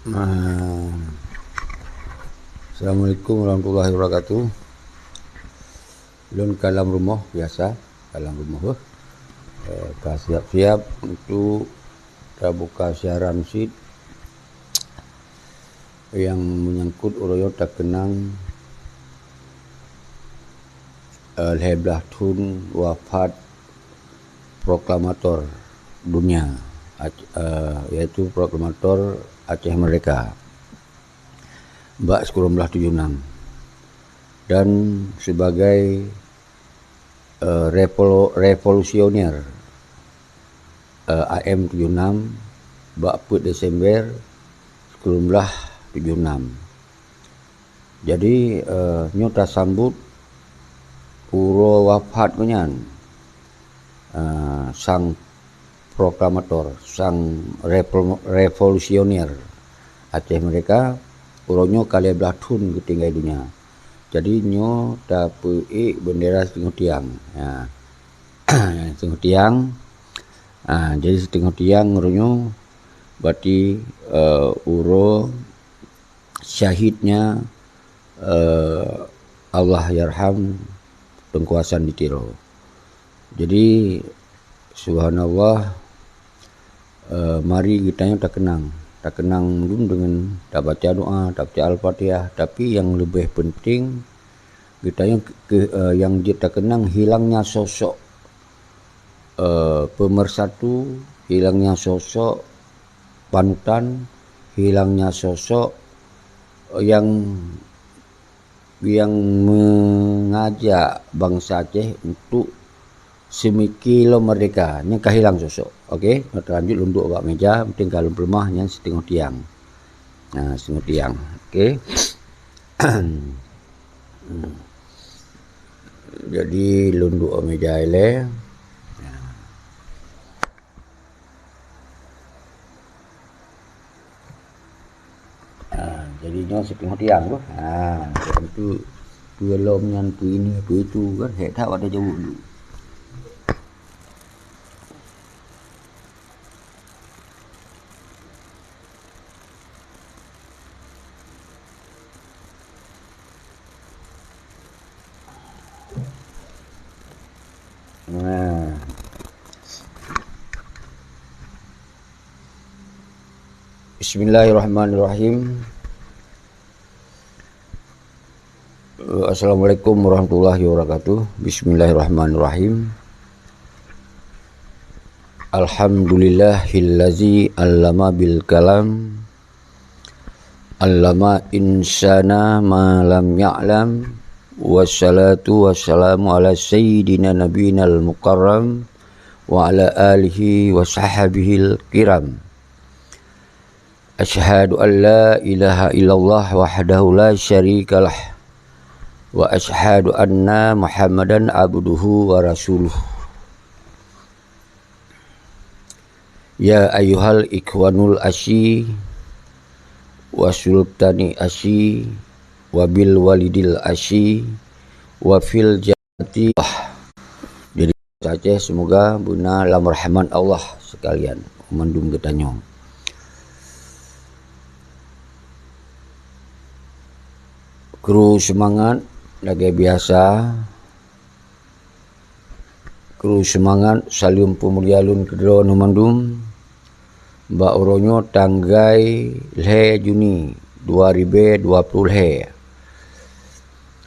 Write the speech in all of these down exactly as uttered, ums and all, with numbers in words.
Ah, Assalamualaikum warahmatullahi wabarakatuh. Lôn ka lam rumoh biasa, ka lam rumoh, eh. Eh, ka siap-siap untuk tabuka siaran cit nyang meunyangkot uroe nyoe takeunang, eh, lhèe blaih thon wafat proklamator dunia, Ac-, eh, yaitu proklamator Aceh Merdeka bak sikureueng blaih tujoh nam, dan sebagai, eh, revolu-, revolusioner, eh, A M tujoh nam bak peuet Desember sikureueng blaih tujoh nam. Jadi, eh, nyoe tasambot uroe wafat geuh nyan, eh, sang proklamator, sang revol-, revolusioner Aceh Merdeka, uroe nyoe ka lhèe blaih thon geutinggai donya. Jadi, nyoe tapeuék bendera siteungoh tiang. Ya. Siteungoh tiang. Ah, jadi siteungoh tiang uroe nyoe berarti, eh, uroe syahidnya, eh, Allahyarham Teungku Hasan di Tiro. Jadi, subhanallah, eh, mari geutanyoe takeunang. Takeunang dum deungon tabaca doa, tabaca Al-Fatihah. Tapi nyang leubeh penting, geutanyoe ke-, eh, nyang jeuet takeunang hilangnya sosok, eh, pemersatu, hilangnya sosok panutan, hilangnya sosok, eh, nyang, nyang mengajak bansa Aceh untuk seumiké lom merdeka. Nyan ka hilang sosok. Oke, nyoe talanjut lôn duek bak meja, penting ka lôn peuleumah nyan siteungoh tiang. Nah, siteungoh tiang. Oke. Hmm. Jadi, lôn duek meja ilèe. Ha, jadi nyoe siteungoh tiang tu. Ha, lom tu, peue lom nyan, peue ini, peue itu kan, hék that watèe jaweueb dulu. Nah. Bismillahirrahmanirrahim. Assalamualaikum warahmatullahi wabarakatuh. Bismillahirrahmanirrahim. Alhamdulillahillazi allama bil kalam, allama insana ma lam ya'lam. Wassalatu wassalamu ala sayyidina nabiyinal mukarram wa ala alihi wa sahbihil kiram. Asyhadu an la ilaha illallah wahdahu la syarikalah, wa asyhadu anna Muhammadan abduhu wa rasuluh. Ya ayyuhal ikhwanul asyi, wa sultani asyi, wa bil walidil asyi, wa fil jannati. Jadi, Aceh, semoga beuna lam rahmat Allah sekalian, mandum geutanyoe. Kru seumangat lagèe biasa. Kru seumangat, saleuem peumulia lôn keu droeneuh mandum. Bak uroe nyoe tanggai lhèe Juni dua ribèe dua ploh lhèe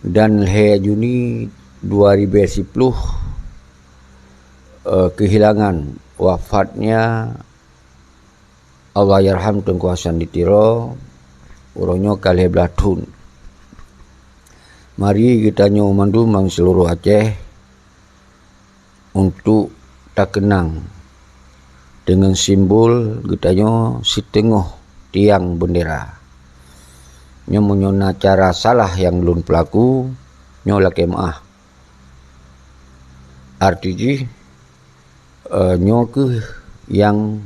dan lhèe Juni dua ribèe siploh, eh, kehilangan, wafatnya Allahyarham Teungku Hasan di Tiro, uroe nyoe ka lhèe blaih thon. Mari geutanyoe mandum nyang seuluruh Aceh untuk takeunang deungon simbol geutanyoe siteungoh tiang beundera. Nyoe meunyoe na cara salah nyang lôn peulaku, nyoe lakèe meu'ah. Arti jih, eh, nyoe kheueh nyang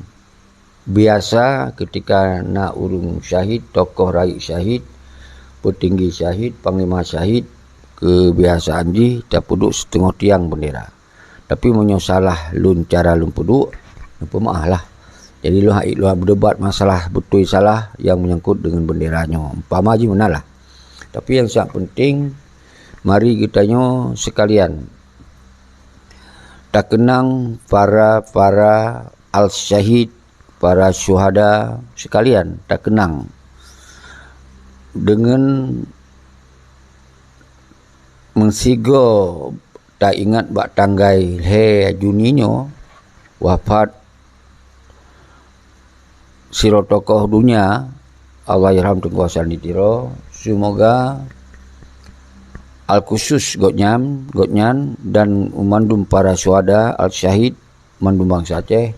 biasa, keutika na ureueng syahid, tokoh rayeuk syahid, peutinggi syahid, panglima syahid, keubiasaan jih tapeuduek siteungoh tiang beundera. Tapi meunyoe salah lôn cara lôn peuduek, neupeumaah lah. Jadi lôn hana lôn berdebat masalah beutôi salah nyang menyangkut dengan bendera nyoe. Umpama jih meunan lah. Tapi nyang sangat penting, mari geutanyoe sekalian takeunang para-para al-syahid, para syuhada sekalian takeunang dengan meusigoe taingat bak tanggai lhèe Juni nyoe wafat sidroe tokoh donya, Allahyarham Teungku Hasan di Tiro. Seumoga al-khusus gobnyan, gobnyan dan mandum para syuhada al-syahid mandum bansa Aceh,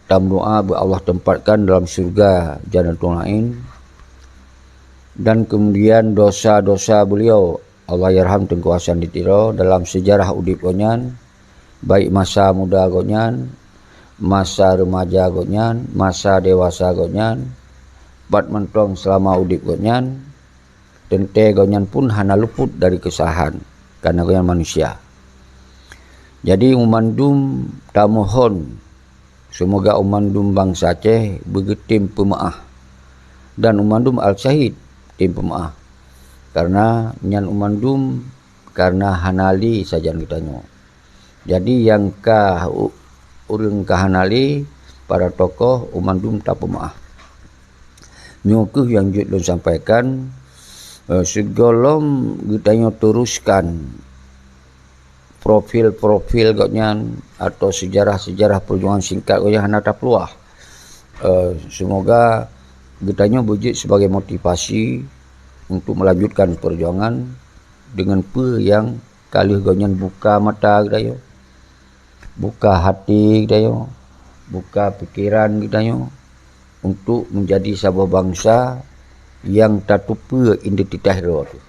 tameudoa beu Allah tempatkan dalam syurga Jannatul Naim, dan kemudian dosa-dosa beliau, Allahyarham Teungku Hasan di Tiro, dalam sejarah udeb gobnyan, baik masa muda gobnyan, masa remaja gobnyan, masa dewasa gobnyan, pat mantong seulama udeb gobnyan, teuntèe gobnyan pun hana luput dari keusalahan, karena gobnyan manusia. Jadi, mandum tamohon, seumoga mandum bansa Aceh beugeutem peumeu'ah, dan mandum al-syahid tem peumeu'ah, karena nyan mandum karena hana lé sajan geutanyoe. Jadi, nyang ka u-, ureuëng ka hana lé, para tokoh, mandum tapeumeu'ah. Nyoe kheueh nyang jeuet lôn sampaikan, eh, sigohlom geutanyoe teruskan profil-profil gobnyan atau sejarah-sejarah perjuangan singkat gobnyan hana tapeuluah. Eh, seumoga geutanyoe beujeuet sebagai motivasi untuk melanjutkan perjuangan dengan peue nyang ka lheueh gobnyan buka mata geutanyoe, buka hati geutanyoe, buka pikeran geutanyoe untuk menjadi saboh bansa nyang tateupeue identitas droe teuh.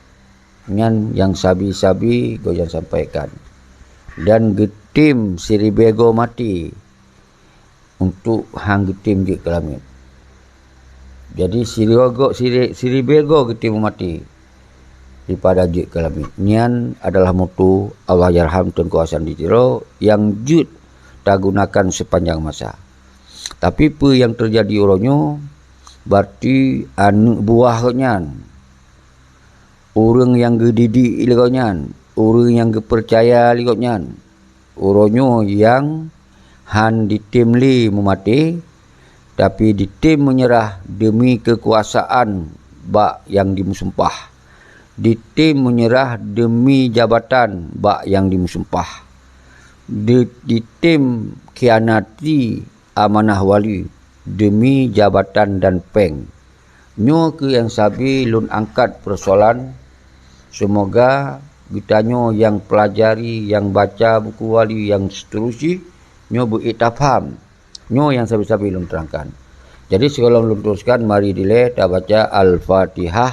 Nyan nyang sabe-sabe gobnyan sampaikan. Dan geutem siribèe goe maté untuk han geutem jeuet keu lamiet. Jadi, siribèe goe, siri-, siribèe goe geutem maté daripada jeuet keu lamiet. Nyan adalah moto Allahyarham Teungku Hasan di Tiro nyang jeuet tagunakan sepanjang masa. Tapi peue nyang teujadi uroe nyoe, berarti aneuk buah gobnyan, ureuëng nyang geudidik lé gobnyan, ureuëng nyang geupeucaya lé gobnyan, uroe nyoe nyang han ditem lé meumaté, tapi ditem meunyeurah deumi keukuasaan bak nyang dimeusumpah, ditem meunyeurah deumi jabatan bak nyang dimeusumpah, di-, ditem khianati amanah wali deumi jabatan dan péng. Nyoe kheueh nyang sabe lôn angkat peusoalan, seumoga geutanyoe nyang peulajari, nyang baca buku wali, nyang seuterusjih, nyoe beu-ék tapham. Nyoe nyang sabe-sabe lôn terangkan. Jadi, sigohlom lôn teruskan, mari dilèe tabaca Al-Fatihah,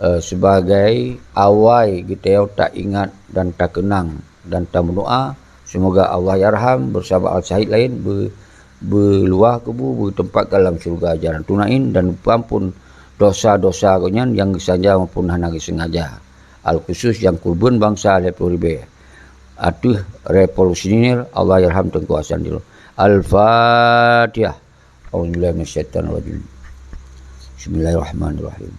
eh, sebagai awai geutanyoe taingat dan takeunang dan tameudoa, seumoga Allahyarham bersama al-syahid laén be-, beuluwa kubu, beuteumpatkan lam syeuruga Jannatul Naim dan beuampôn dosa-dosa gobnyan nyang geusanja maupun hana geuseungaja. Al-khusus nyang keureubeuen bansa lhèe ploh ribèe ateueh revolusioner, Allahyarham Teungku Hasan di Tiro. Al-Fatihah. A'udzubillahi minasyaitonirrajim. Bismillahirrahmanirrahim.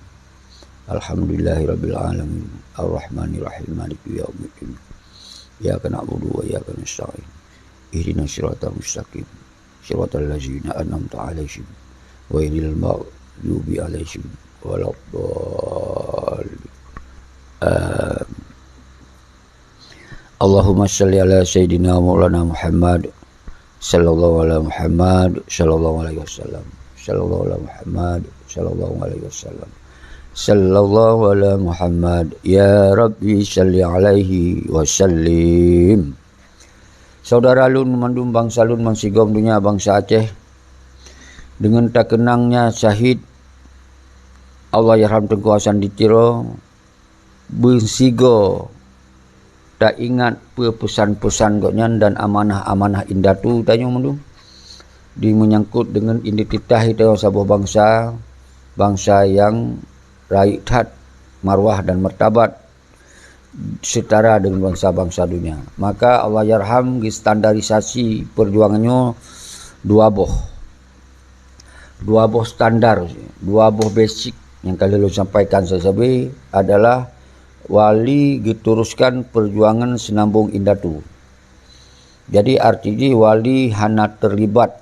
Alhamdulillahirabbil alamin. Arrahmanirrahim. Maliki yaumiddin. Iyyaka na'budu wa iyyaka nasta'in. Ihdinas siratal mustaqim. Siratal ladzina an'amta 'alaihim. Ghairil maghdubi 'alaihim waladdallin. Amin. Allahumma shalli ala sayyidina maulana Muhammad, sallallahu ala Muhammad, sallallahu alaihi wasallam, sallallahu ala Muhammad, sallallahu alaihi wasallam, sallallahu ala Muhammad, ya Rabbi shalli alaihi wa sallim. Saudara lôn mandum, bansa lôn bansigom donya, bansa Aceh, deungon takeunangnya syahid Allahyarham Teungku Hasan di Tiro, beusigoe taingat peue peusan-peusan gobnyan dan amanah-amanah indatu tanyoe mandum, di meunyangkot deungon identitas tanyoe saboh bansa, bansa nyang rayeuk that marwah dan martabat seutara deungon bansa-bansa donya. Maka Allahyarham geustandarisasi peujuangan nyoe Dua boh. Dua boh standar, dua boh basic nyang ka lheueh lôn sampaikan sabe-sabe adalah wali geuteruskan peujuangan seunambong indatu. Jadi arti jih wali hana terlibat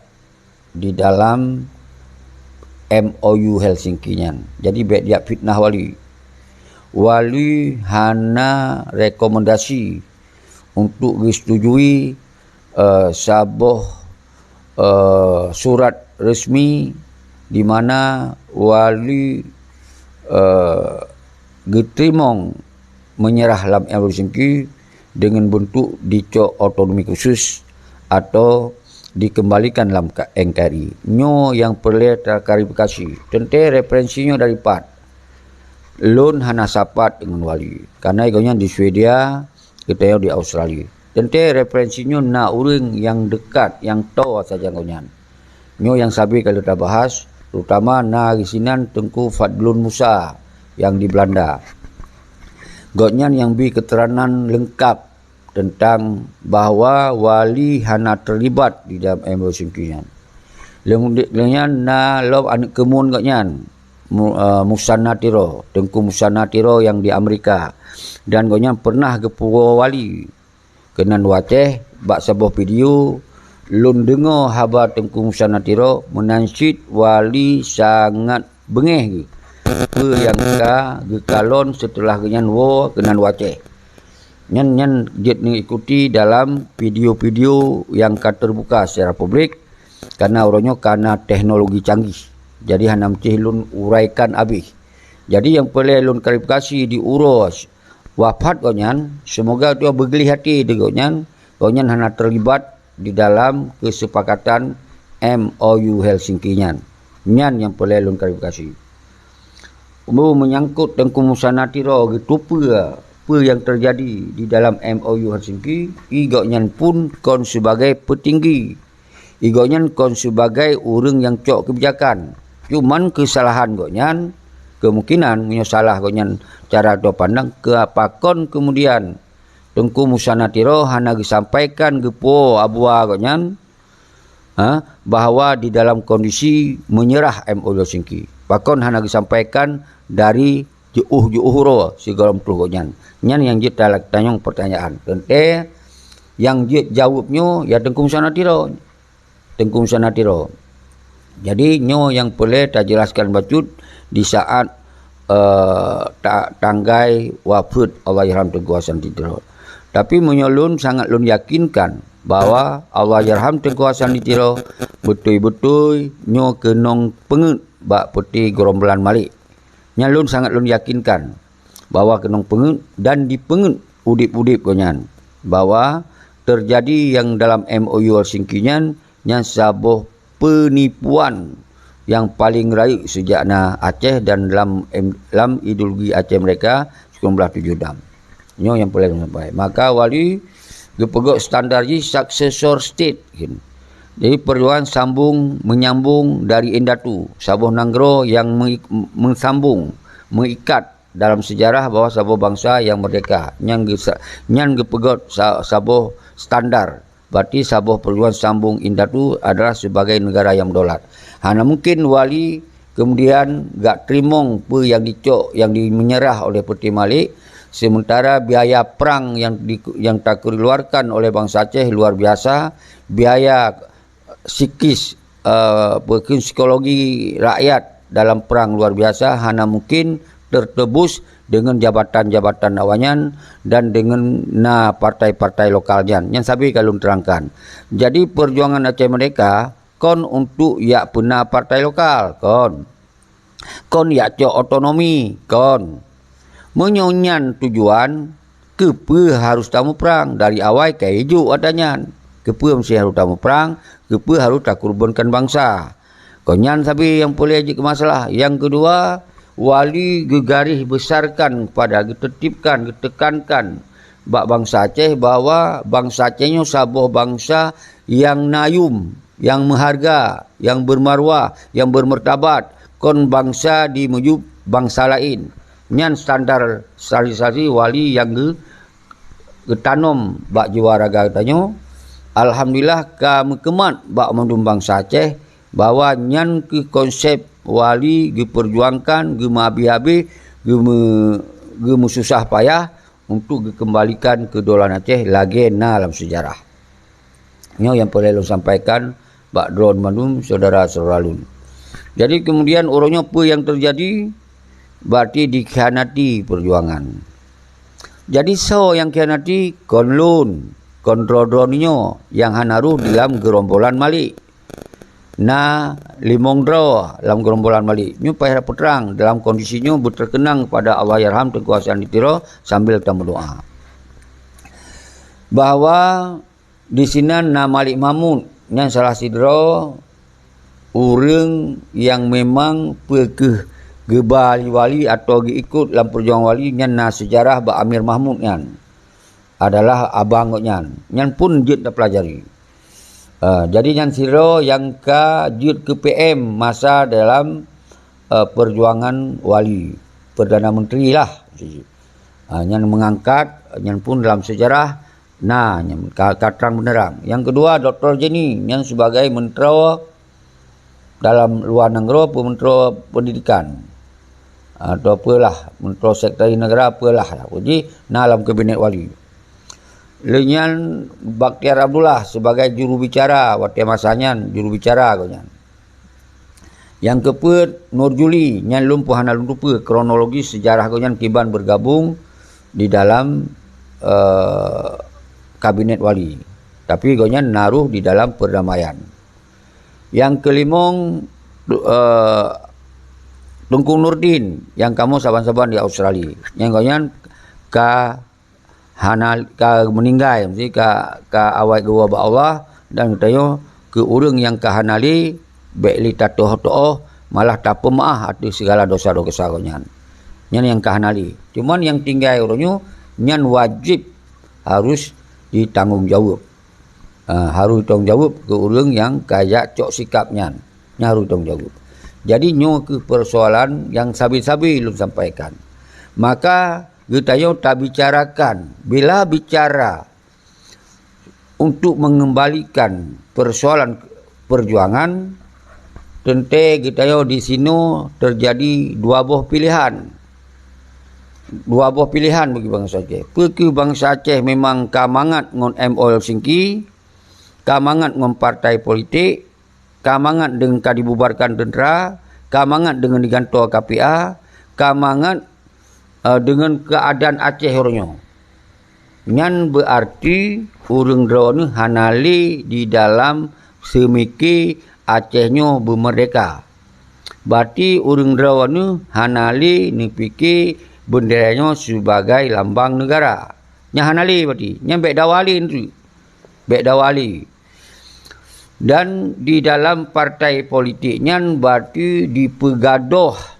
di dalam M O U Helsinki nyan. Jadi bék diyak fitnah wali. Wali hana rekomendasi untuk geusetujui, eh, saboh, eh, surat resmi di mana wali, eh, geuteurimong meunyeurah lam M O U Helsinki deungon beuntuk dicok otonomi khusus atau dikeumbalikan lam N K R I. Nyoe nyang peureulée taklarifikasi. Teuntée referensi nyoe dari pat? Lôn hana sapat deungon wali, kareuna gobnyan di Swedia, geutanyoe di Australia. Teuntée referensi nyoe na ureuëng nyang deukat, nyang toe sajan gobnyan. Nyoe nyang sabe ka lheueh tabahas, terutama na di sinan Teungku Fadlun Musa nyang di Belanda. Gobnyan nyang bi keuteurangan leungkap teuntang bahwa wali hana teulibat di dalam M O U Helsinki nyan. Leung-, leunyan na lom aneuëk keumuen gobnyan, Mu-, eh, Musanna Tiro, Teungku Musanna Tiro nyang di Amerika, dan gobnyan pernah geupuwoe wali keunan u Aceh. Bak saboh video, lôn deungoe haba Teungku Musanna Tiro meunan cit wali sangat beungéh geuh peue nyang ka geukalon seuteulah gobnyan woe keunan u Aceh. Nyan, nyan jeuet neuikuti dalam video-video nyang ka teubuka secara publik, kareuna uroe nyoe ka na teknologi canggih. Jadi hana meucih lôn uraikan abéh. Jadi nyang peureulée lôn klarifikasi di uroe wafat gobnyan, seumoga Tuhan beugleh até di gobnyan, gobnyan hana teulibat di dalam keusepakatan M O U Helsinki nyan. Nyan nyang peureulée lôn klarifikasi. Meunyangkot Teungku Musanna Tiro geuteupeue peue nyang teujadi di dalam M O U Helsinki, i gobnyan pun kon sibagai peutinggi. I gobnyan kon sibagai ureuëng nyang cok keubijakan. Cuman keusalahan gobnyan, kemungkinan meunyoe salah gobnyan cara droe pandang, keu pakon keumudian Teungku Musanna Tiro hana geusampaikan geupuwoe abua gobnyan, ha, bahwa di dalam kondisi meunyeurah M O U Helsinki. Pakon hana geusampaikan dari jiôh-jiôh uroe sigohlom troh gobnyan? Nyan nyang jeuet ta-, tanyong peurtanyaan. Teuntée nyang jeuet jaweueb nyoe ya Teungku Musanna Tiro. Teungku Musanna Tiro. Jadi nyoe nyang peureulée tajeulaskan bacut di saat, eh, ta-, tanggai wafeuet Allahyarham Teungku Hasan di Tiro. Tapi meunyoe lôn sangat lôn yakinkan bahwa Allahyarham Teungku Hasan di Tiro beutôi-beutôi nyoe keunong peungeuet bak peuti geurombolan malék. Nyan lôn sangat lôn yakinkan bahwa keunong peungeuet dan dipeungeuet udeb-udeb gobnyan, bahwa teujadi nyang dalam M O U Helsinki nyan, nyan saboh peunipuan nyang paleng rayeuk sejak na Aceh dan lam, lam ideologi Aceh Merdeka sembilan belas tujuh enam. Nyoe nyang peureulée lôn sampaikan. Maka wali geupeugét standar jih successor state. Jadi peujuangan sambung menyambung dari indatu, saboh nanggroe nyang mei-, meusambung, meuikat dalam sejarah bahwa saboh bansa nyang merdeka. Nyan geusa-, nyan geupeugét sa-, saboh standar. Berarti saboh peujuangan sambung indatu adalah sebagai negara nyang meudolat. Hana mungkin wali kemudian gak teurimong peue nyang dicok, nyang dimeunyeurah oleh Peuti Malik, sementara biaya perang nyang di-, nyang takeuluarkan oleh bansa Aceh luar biasa, biaya psikis, eh, mungkin psikologi rakyat dalam perang luar biasa hana mungkin tertebus dengan jabatan-jabatan awaknyan dan dengan na partai-partai lokal nyan. Nyan sabe ka lôn terangkan. Jadi peujuangan Aceh Merdeka kon untuk jak peuna partai lokal, kon. Kon jak cok otonomi, kon. Meunyoe nyan tujuan, keupeue harôh tamuprang dari awai ka ijok ata nyan? Keupeue meusti harôh tamuprang? Keupeue harôh takurbankan bansa? Kon nyan sabe nyang peureulée jeuet keu masalah. Nyang keudua, wali geugaréh beusarkan kepada, geuteutipkan, geutekankan bak bansa Aceh bahwa bansa Aceh nyoe saboh bansa nyang na yum, nyang meuharga, nyang beumarwah, nyang beumeurtabat, kon bansa di mujub bansa laén. Nyan standar standarisasi wali nyang geu-, geutanom bak jiwa raga geutanyoe, alhamdulillah ka meukeumat bak mandum bansa Aceh bahwa nyan keuh konsep wali geupeujuangkan, geumeuhabéh-habéh, geumeu-, geumeususah payah untuk geukeumbalikan keudolanan Aceh lagée na lam seujarah. Nyoe nyang peureulée lôn sampaikan bak droe mandum syedara-syedara lôn. Jadi keumudian uroe nyoe peue nyang teujadi? Berarti dikhianati peujuangan. Jadi soe nyang khianati? Kon lôn, kon droe-droe nyoe nyang hana rhoh di lam geurombolan Malik. Na limong droe lam geurombolan Malik. Nyoe payah peutrang dalam kondisi nyoe beuteukeunang kepada Allahyarham Teungku Hasan di Tiro sambil tameudoá. Bahwa disinan na Malik Mahmud, nyan salah sidroe ureuëng nyang memang peu kheueh geuba wali atau geuikot lam peujuangan wali, nyan na seujarah bak Amir Mahmud nyan adalah abang gobnyan. Nyan pun jeuet tapeulajari. Ah, jadi nyan sidroe nyang ka jeuet keu P M masa dalam, ah, peujuangan wali, Perdana Menteri lah. Ah, nyan meungangkat, nyan pun dalam seujarah na, nyan ka, ka trang beuneurang. Nyang keudua, Doktor Jenny, nyan sibagai meuntroe dalam luwa nanggroe, peu meuntroe peundidikan. Atau peue lah, meuntroe sekretari negara, peue lah. Jadi, na lam kabinet wali. Lheueh nyan, Bakhtiar Abdullah sibagai jurubicara, watée masa nyan, jurubicara gobnyan. Nyang keupeuet, Nur Juli, nyan lôn pun hana lôn tupeue kronologi seujarah gobnyan kiban beugabong di dalam, eh, kabinet wali. Tapi gobnyan na rhoh di dalam perdamaian. Nyang keulimong, eh, Teungku Nurdin, nyang kamoe saban-saban di Australia. Nyang gobnyan ka hana, ka meuninggai, meusti ka, ka awai geuwoe bak Allah, dan geutanyoe keu ureuëng nyang ka hana lé, bék lé tatoh-toh, malah tapeumeuáh ateueh sigala dosa-dosa gobnyan. Nyan nyang ka hana lé. Cuman nyang tinggai uroe nyoe, nyan wajéb harus jitanggong jaweueb. Ah, harus tanggung jaweueb keu ureuëng nyang ka jak cok sikap nyan. Nyan harus tanggung jaweueb. Jadi, nyoe keuh peusoalan nyang sabe-sabe lôn sampaikan. Maka, geutanyoe tabicarakan. Bila bicara untuk mengembalikan persoalan perjuangan, teuntée geutanyoe disinoe teujadi dua boh piléhan. Dua boh piléhan bagi bansa Aceh. Peu kheueh bansa Aceh memang ka mangat ngon M O Helsinki, ka mangat ngon partai politik, ka mangat deungon ka dibubarkan teuntra, ka mangat deungon digantoe K P A, ka mangat, eh, deungon keuadaan Aceh uroe nyoe. Nyan beuarti ureuëng droeneueh hana lé di dalam seumike Aceh nyoe beumeurdehka. Bati ureuëng droeneueh hana lé neupike beundera nyoe sibagai lambang neugara. Nyan hana lé bati. Nyan bék dawa lé neuteuek. Bék dawa lé. Dan di dalam partai politik nyan bati dipeugadôh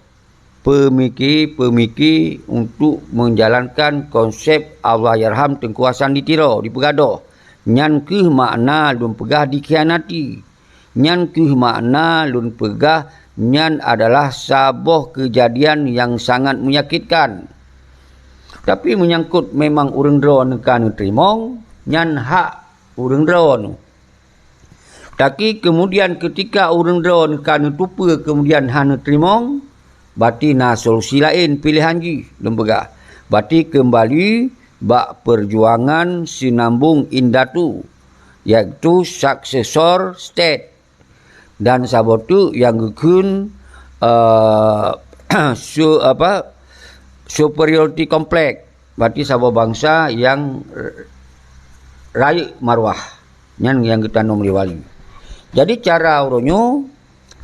peumike-peumike untuk menjalankan konsep Allahyarham Teungku Hasan di Tiro dipeugadôh. Nyan kheueh makna lôn peugah dikhianati. Nyan kheueh makna lôn peugah nyan adalah saboh keujadian nyang sangat menyakitkan. Tapi meunyangkot memang ureuëng droeneueh ka neuteurimong, nyan hak ureuëng droeneueh. Tapi keumudian keutika ureuëng droeneueh ka neuteupeue keumudian hana teurimong, bati na solusi laén piléhan jih, lôn peugah. Bati keumbali bak peujuangan sinambong indatu, yaitu successor state. Dan saboh teuk nyang geukheun, eh, su-, apa, superiority complex, bati saboh bansa nyang rayeuk marwah. Nyan nyang geutanom lé wali. Jadi cara uroe nyoe,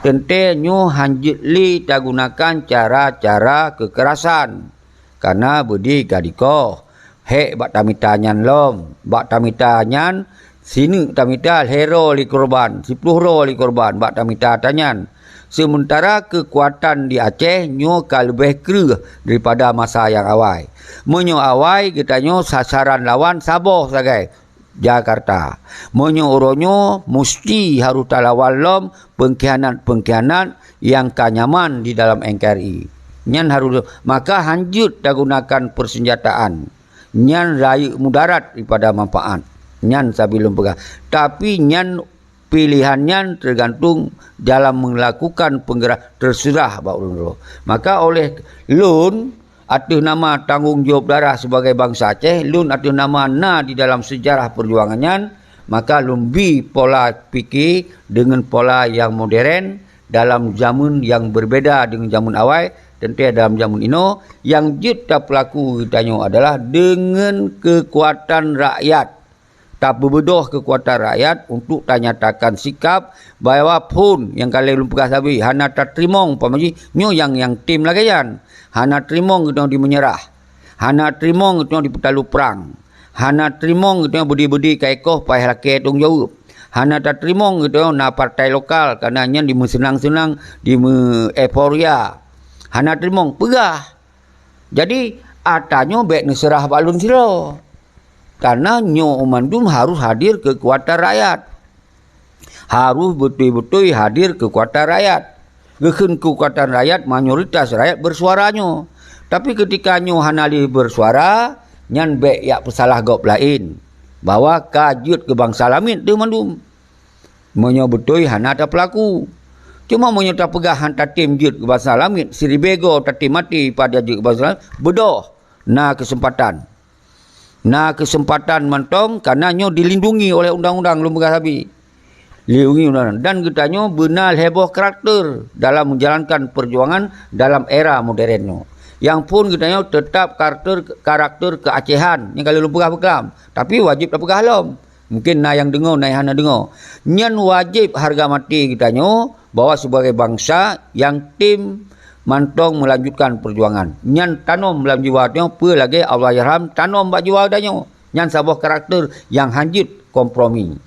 teuntée nyoe hanjeuet lé tagunakan cara-cara keukerasan. Kana beudé ka dikoh, hék bak tamita nyan lom, bak tamita nyan sineuk tamita lhée droe lé keureuban, siploh droe lé keureuban bak tamita tanyan. Seumeuntara keukuatan di Aceh nyoe ka leubeh kreueh daripada masa nyang awai. Meunyoe awai geutanyoe sasaran lawan saboh sagai, Jakarta. Meunyoe uroe nyoe musti harôh talawan lom peungkhianat-peungkhianat nyang ka nyaman di dalam N K R I. Nyan harôh, maka hanjeuet tagunakan peuseunjataan. Nyan rayeuk mudarat daripada manfaat. Nyan sabe lôn peugah. Tapi nyan pilihan nyan tergantung dalam melakukan penggerak, terserah bak ulôn droe. Maka oleh lôn, ateueh nama tanggong jaweueb darah sebagai bansa Aceh, lôn ateueh nama na di dalam sejarah perjuangan nyan, maka lôn bi pola pike deungon pola nyang modern dalam jameun nyang berbeda deungon jameun awai. Teuntée dalam jameun inoe, nyang jeuet tapeulaku geutanyoe adalah deungon keukuatan rakyat. Tapeubeudôh keukuatan rakyat untuk tanyatakan sikap bahwa phon nyang ka lheueh lôn peugah sabe hana tateurimong, umpama jih nyoe nyang, nyang tem lagée nyan. Hana teurimong geutanyoe dimeunyeurah. Hana teurimong geutanyoe dipeutalu prang. Hana teurimong geutanyoe beudi-beudi ka ikoh payah lakée tanggong jaweueb. Hana tateurimong geutanyoe na partai lokal, kareuna nyan dimeuseunang-seunang, dimeu-euforia. Hana teurimong, peugah. Jadi, ata nyoe bék neuseurah bak lôn sidroe. Kareuna nyoe mandum harôh hadir keukuatan rakyat. Harôh beutôi-beutôi hadir keukuatan rakyat. Geukheun keukuatan rakyat, mayoritas rakyat beusuara nyoe. Tapi keutika nyoe hana lé beusuara, nyan bék jak peusalah gob laén, bahwa ka jeuet keu bansa lamiet deuh mandum. Meunyoe beutôi hana tapeulaku. Cuma meunyoe tapeugah han tatem jeuet keu bansa lamiet, siribée goe tatem maté pada jeuet keu bansa lamiet, beudôh, na keuseumpatan. Na keuseumpatan mantong, kareuna nyoe dilindungi oleh undang-undang, lôn peugah sabe. Dilindungi undang-undang. Dan geutanyoe beuna lhée boh karakter dalam menjalankan perjuangan dalam era modern nyoe. Nyang phon geutanyoe teutap karakter, karakter keuacehan nyang ka lheueh lôn peugah beuklam, tapi wajéb tapeugah lom. Mungken na nyang deungoe, na nyang hana deungoe. Nyan wajéb hareuga maté geutanyoe bahwa sibagai bansa nyang tem mantong meulanjutkan peujuangan. Nyan tanom lam jiwa tanyoe peue lagée Allahyarham tanom bak jiwa tanyoe. Nyan saboh karakter nyang hanjeuet kompromi.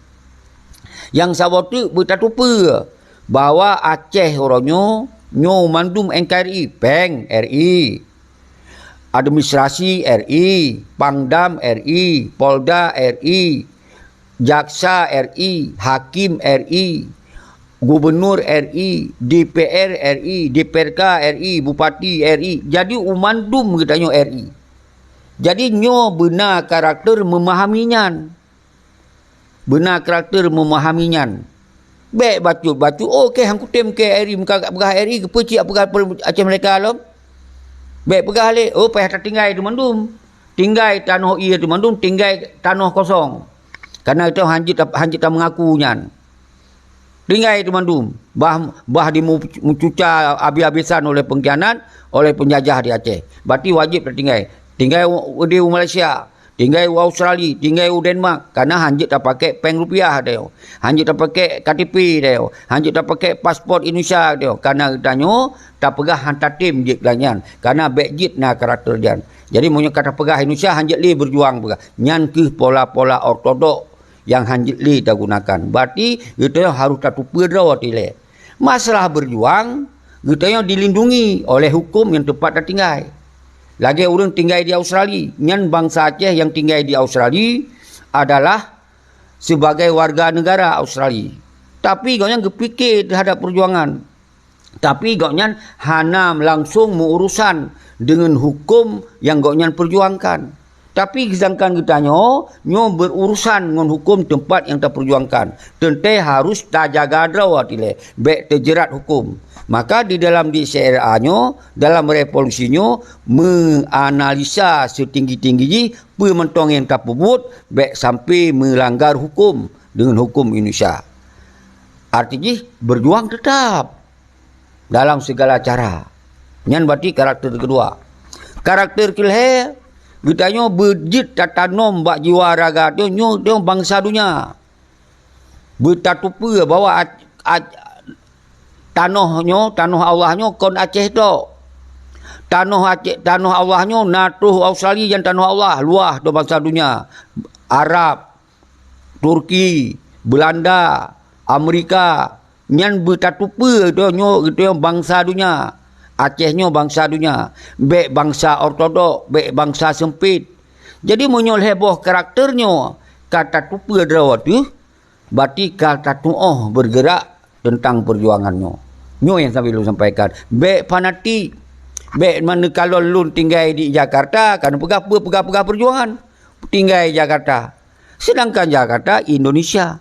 Nyang saboh teuk beutateupeue bahwa Aceh uroe nyoe, nyoe mandum N K R I, péng R I. Administrasi R I, Pangdam R I, Polda R I, Jaksa R I, Hakim R I, Gubernur R I, D P R R I, D P R K R I, Bupati R I. Jadi, u mandum geutanyoe R I. Jadi, nyoe beuna karakter memahami nyan. Beuna karakter memahami nyan. Bék bacut-bacut, "Oh, keh han kutem keu R I, meuka peugah R I, keupeue cit peugah Aceh Merdeka lom?" Bék peugah lé, "Oh, payah tatinggai teumandum. Tinggai tanoh ie teumandum, tinggai tanoh kosong." Kareuna geutanyoe han jeuet ta-, han jeuet tameungaku nyan. Tinggai teumandum, bah, bah dimeucuca abéh-abésan oleh pengkhianat, oleh penjajah di Aceh. Berarti wajéb tatinggai. Tinggai u, di u Malaysia. Tinggai u Australia, tinggai u Denmark, kareuna han jeuet tapakék péng rupiah tanyoe, han jeuet tapakék K T P tanyoe, han jeuet tapakék paspor Indonesia tanyoe, kareuna geutanyoe tapeugah han tatem jeuet lagée nyan, kareuna bék jeuet na karakter nyan. Jadi, meunyoe ka tapeugah Indonesia han jeuet lé beujuang peugah, nyan kheueh pola-pola ortodok nyang han jeuet lé tagunakan. Berarti geutanyoe harôh tateupeue droe tilée. Masalah beujuang, geutanyoe dilindungi oleh huköm nyang teumpat tatinggai. Lagée ureuëng tinggai di Australia, nyan bansa Aceh nyang tinggai di Australia adalah sibagai warga neugara Australia. Tapi gobnyan geupike teuhadap peujuangan. Tapi gobnyan hana langsong meuurusan deungon huköm nyang gobnyan peujuangkan. Tapi seudangkan geutanyoe, nyoe beururusan ngon huköm teumpat nyang tapeujuangkan. Teuntée harôh tajaga droe tilée, bék teujeurat huköm. Maka di dalam D C R A nyoe, dalam revolusi nyoe, meuanalisa seutinggi-tinggi jih peue mantong nyang tapeubuet, bék sampai meulanggar huköm deungon huköm Indonesia. Arti jih, beujuang teutap dalam sigala cara. Nyan berarti karakter keudua. Karakter keulhée, geutanyoe beujeuet tatanom bak jiwa raga tanyoe, nyoe bansa donya. Beutateupeue bahwa a-, a-, tanoh nyoe, tanoh Allah nyoe kon Aceh tok. Tanoh Aceh, tanoh Allah nyoe na troh Australia nyang tanoh Allah, luwah droe bansa donya. Arab, Turki, Beulanda, Amerika, nyan beutateupeue droe nyoe geutanyoe bansa donya. Aceh nyoe bansa donya, bék bansa ortodok, bék bansa seumpét. Jadi, meunyoe lhée boh karakter nyoe ka tateupeue droe teuh, berarti ka tatuoh beurgeurak teuntang peujuangan nyoe. Nyoe nyang sambil lôn sampaikan. Bék fanatik, bék maneukalon lôn tinggai di Jakarta, ka neupeugah peue, peugah-peugah peujuangan. Tinggai Jakarta. Sedangkan Jakarta Indonesia.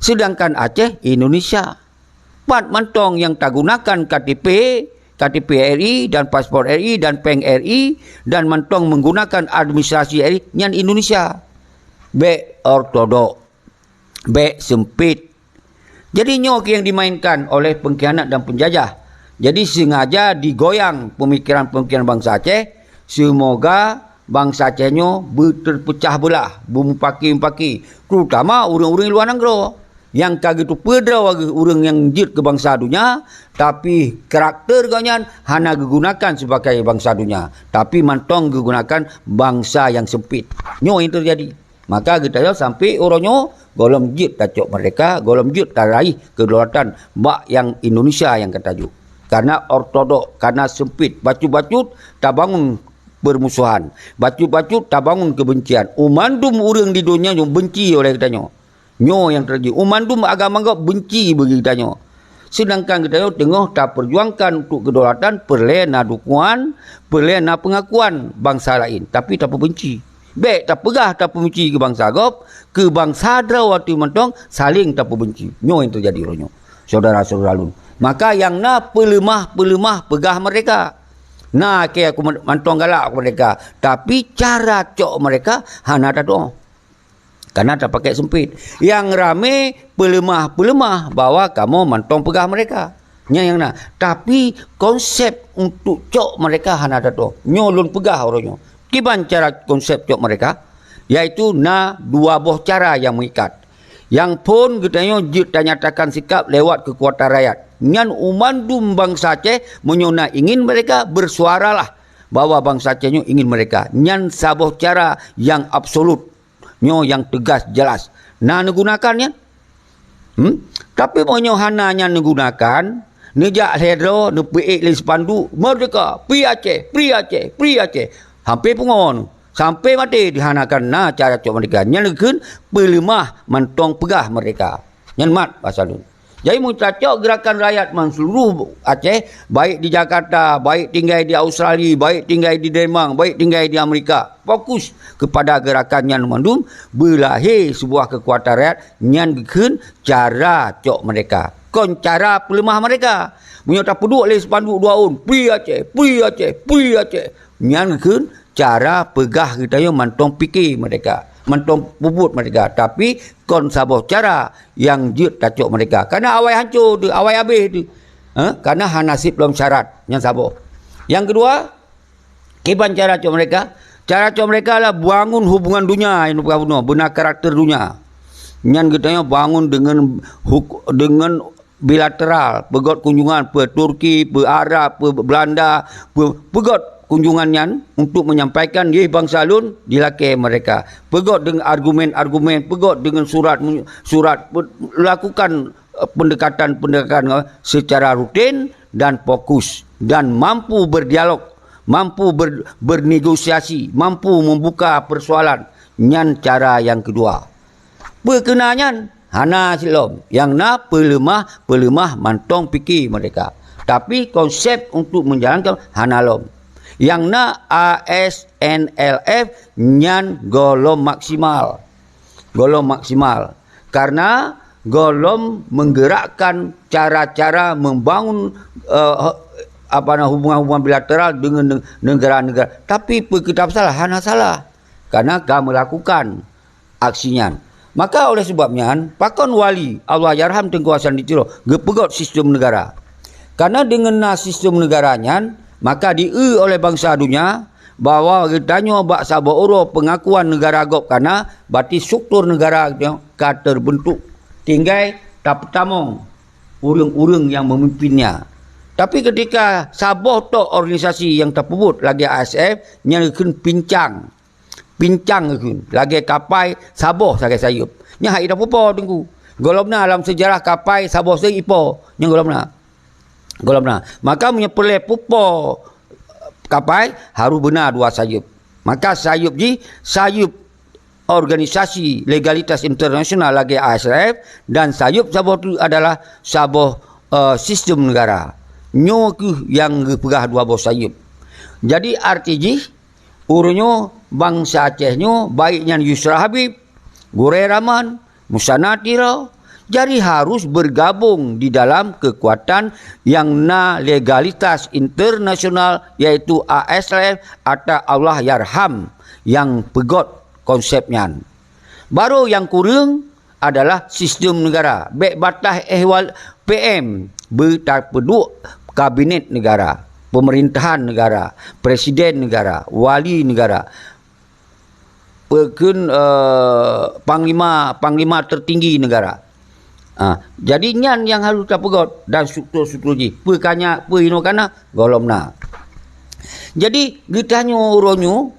Sedangkan Aceh Indonesia. Pat mantong nyang tagunakan K T P, K T P R I dan paspor R I dan péng R I dan mantong menggunakan administrasi R I nyan Indonesia. Bék ortodok. Bék sempit. Jadi nyoe nyang dimainkan oleh pengkhianat dan penjajah. Jadi sengaja digoyang pemikiran-pemikiran bansa Aceh, semoga bansa Aceh nyoe beuterpecah beulah, beumupaki-mupaki, terutama ureuëng-ureuëng luwa nanggroe nyang ka geuteupeue droe ureuëng nyang jeuet keu bansa donya, tapi karakter gobnyan hana geugunakan sibagai bansa donya, tapi mantong geugunakan bansa nyang sempit. Nyoe nyang teujadi. Maka geutanyoe sampai uroe nyoe gohlom jeuet tacok merdeka, gohlom jeuet taraih kedaulatan bak nyang Indonesia nyang ka tajok. Karena ortodok, karena sempit, bacut-bacut tabangun permusuhan, bacut-bacut tabangun kebencian. Umandum ureuëng di donya nyoe benci oleh geutanyoe. Nyoe nyang teujadi. Umandum agama gob benci bagi geutanyoe. Sedangkan geutanyoe teungoh taperjuangkan untuk kedaulatan, peureulée na dukungan, peureulée na pengakuan bansa laén, tapi tapeubenci. Bék tapeugah tapeubenci keu bansa gob, keu bansa droe ateueh mantong saléng tapeubenci. Nyoe nyang teujadi uroe nyoe. Syedara-syedara lôn. Maka nyang na peuleumah-peuleumah peugah merdeka. Na keu aku mantong galak aku merdeka, tapi cara cok merdeka hana tatuoh. Karena tapakai sempit. Nyang ramé peuleumah-peuleumah bahwa kamoe mantong peugah merdeka. Nyan nyang na. Tapi konsep untuk cok merdeka hana tatuoh. Nyoe lôn peugah uroe nyoe. Kiban cara konsep cok merdeka? Yaitu na dua boh cara nyang meuikat. Nyang phon geutanyoe jeuet tanyatakan sikap lewat keukuatan rakyat. Nyan umandum bansa Aceh meunyoe na ingin merdeka, bersuaralah bahwa bansa Aceh nyoe ingin merdeka. Nyan saboh cara nyang absolut. Nyoe nyang teugas jelas. Na neugunakan nyan? Hmm? Tapi meunyoe hana nyan neugunakan, neujak lhée droe, neupeuék lé spanduk, "Merdeka! Free Aceh! Free Aceh! Free Aceh!" Hampé pungo. Sampai maté hana akan na cara cok merdeka. Nyan geukheun peuleumah mantong peugah merdeka. Nyan mat basa lôn. Jadi, meunyoe tacok gerakan rakyat man seuluruh Aceh, baik di Jakarta, baik tinggai di Australia, baik tinggai di Denmark, baik tinggai di Amerika, fokus kepada gerakan nyan mandum, beulahé sebuah keukuatan rakyat nyan geukheun cara cok merdeka. Kon cara peuleumah merdeka. Meunyoe tapeuduek lé spanduk dua ôn, "Free Aceh, Free Aceh, Free Aceh," nyan geukheun cara peugah geutanyoe mantong pike merdeka, mantong peubuet merdeka, tapi kon saboh cara nyang jeuet tacok merdeka. Karena awai hanco teuh, awai habéh teuh. Ha? Karena hana sép lom syarat. Nyan saboh. Nyang keudua, kiban cara cok merdeka? Cara cok merdeka adalah bangun hubungan dunia nyang peugah bunoe, beuna karakter dunia. Nyan geutanyoe bangun deungon huk-, deungon bilateral, peugöt kunjungan, peu Turki, peu Arab, peu Belanda, peu-, peugöt kunjungan nyan untuk menyampaikan, "Yeh bansa lôn, dilakée merdeka." Peugöt deungon argumen-argumen, peugöt deungon surat, surat, pe-, lakukan, eh, pendekatan-pendekatan, eh, secara rutin dan fokus dan mampu berdialog, mampu ber-, bernegosiasi, mampu membuka persoalan. Nyan cara nyang keudua. Peue keu na nyan? Hana cit lom. Nyang na peuleumah-peuleumah mantong pike merdeka. Tapi konsep untuk menjalankan hana lom. Nyang na A S N L F nyan gohlom maksimal. Gohlom maksimal. Karena gohlom menggerakkan cara-cara membangun, eh, apa na, hubungan-hubungan bilateral dengan ne-, negara-negara. Tapi peue keu tapeusalah? Hana salah. Karena ka melakukan aksi nyan. Maka oleh sebab nyan, pakon wali Allahyarham Teungku Hasan di Tiro geupeugöt sistem negara. Karena deungon na sistem negara nyan, maka dieu oleh bansa dunia bahwa geutanyoe bak saboh uroe pengakuan negara gob kana, berarti struktur negara geutanyoe ka terbentuk. Tinggai tapeutamong ureuëng-ureuëng nyang memimpinnya. Tapi ketika saboh tok organisasi nyang tapeubuet lagée A S F, nyan geukheun pincang. Pincang geukheun, lagée kapai saboh sagai sayeuep. Nyan hana ipo Teungku. Gohlom na lam seujarah kapai saboh sayeuep ipo. Nyan gohlom na. Gohlom na. Maka meunyoe peureulée pupo kapai, harôh beuna dua sayeuep. Maka sayeuep jih, sayeuep organisasi legalitas internasional lagée A S F dan sayeuep saboh tu adalah saboh, eh, sistem negara. Nyoe kheueh nyang geupeugah dua boh sayeuep. Jadi arti jih, uroe nyoe bansa Aceh nyoe, baik nyan Yusra Habib, Gurée Rahman, Musana Tiro, jadi harus bergabung di dalam kekuatan yang na legalitas internasional, yaitu A S L F atau Allahyarham nyang peugöt konsep nyan. Baru nyang kureueng adalah sistem negara. Bék bataih ehwal P M, beutapeuduek kabinet negara, pemerintahan negara, presiden negara, wali negara, peukheun, eh, panglima, panglima tertinggi negara. Ah, jadi nyan nyang harus tapeugöt dan struktur-struktur jih. Peue ka na, peue inoe ka na, gohlom na. Jadi geutanyoe uroe nyoe,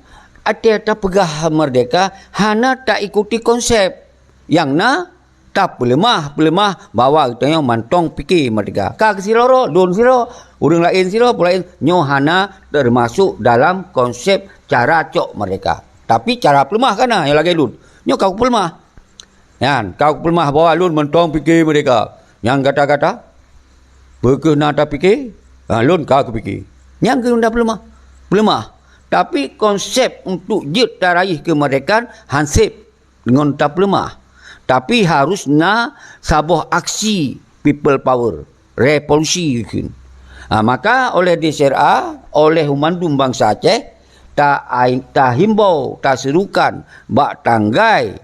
até tapeugah merdeka, hana taikuti konsep. Nyang na, tapeuleumah-peuleumah bahwa geutanyoe mantong pike merdeka. Ka keusidroe, lôn sidroe, ureuëng laén sidroe, peue laén, nyoe hana teumasok dalam konsep cara cok merdeka. Tapi cara peuleumah ka na nyang lagée lôn. Nyoe ka kupeuleumah. Nyan, ka kupeuleumah bahwa lôn mantong pike merdeka. Nyang gata-gata, peu kheueh na tapike? Ha, lôn ka kupike. Nyang keuh na peuleumah. Peuleumah. Tapi konsep untuk jeuet taraih keumeurdekaan hanseb ngon tapeuleumah. Tapi harus na saboh aksi people power, revolusi kheun. Ha, maka oleh D C R A, oleh mandum bansa Aceh, ta-, tahimbau, taserukan bak tanggai,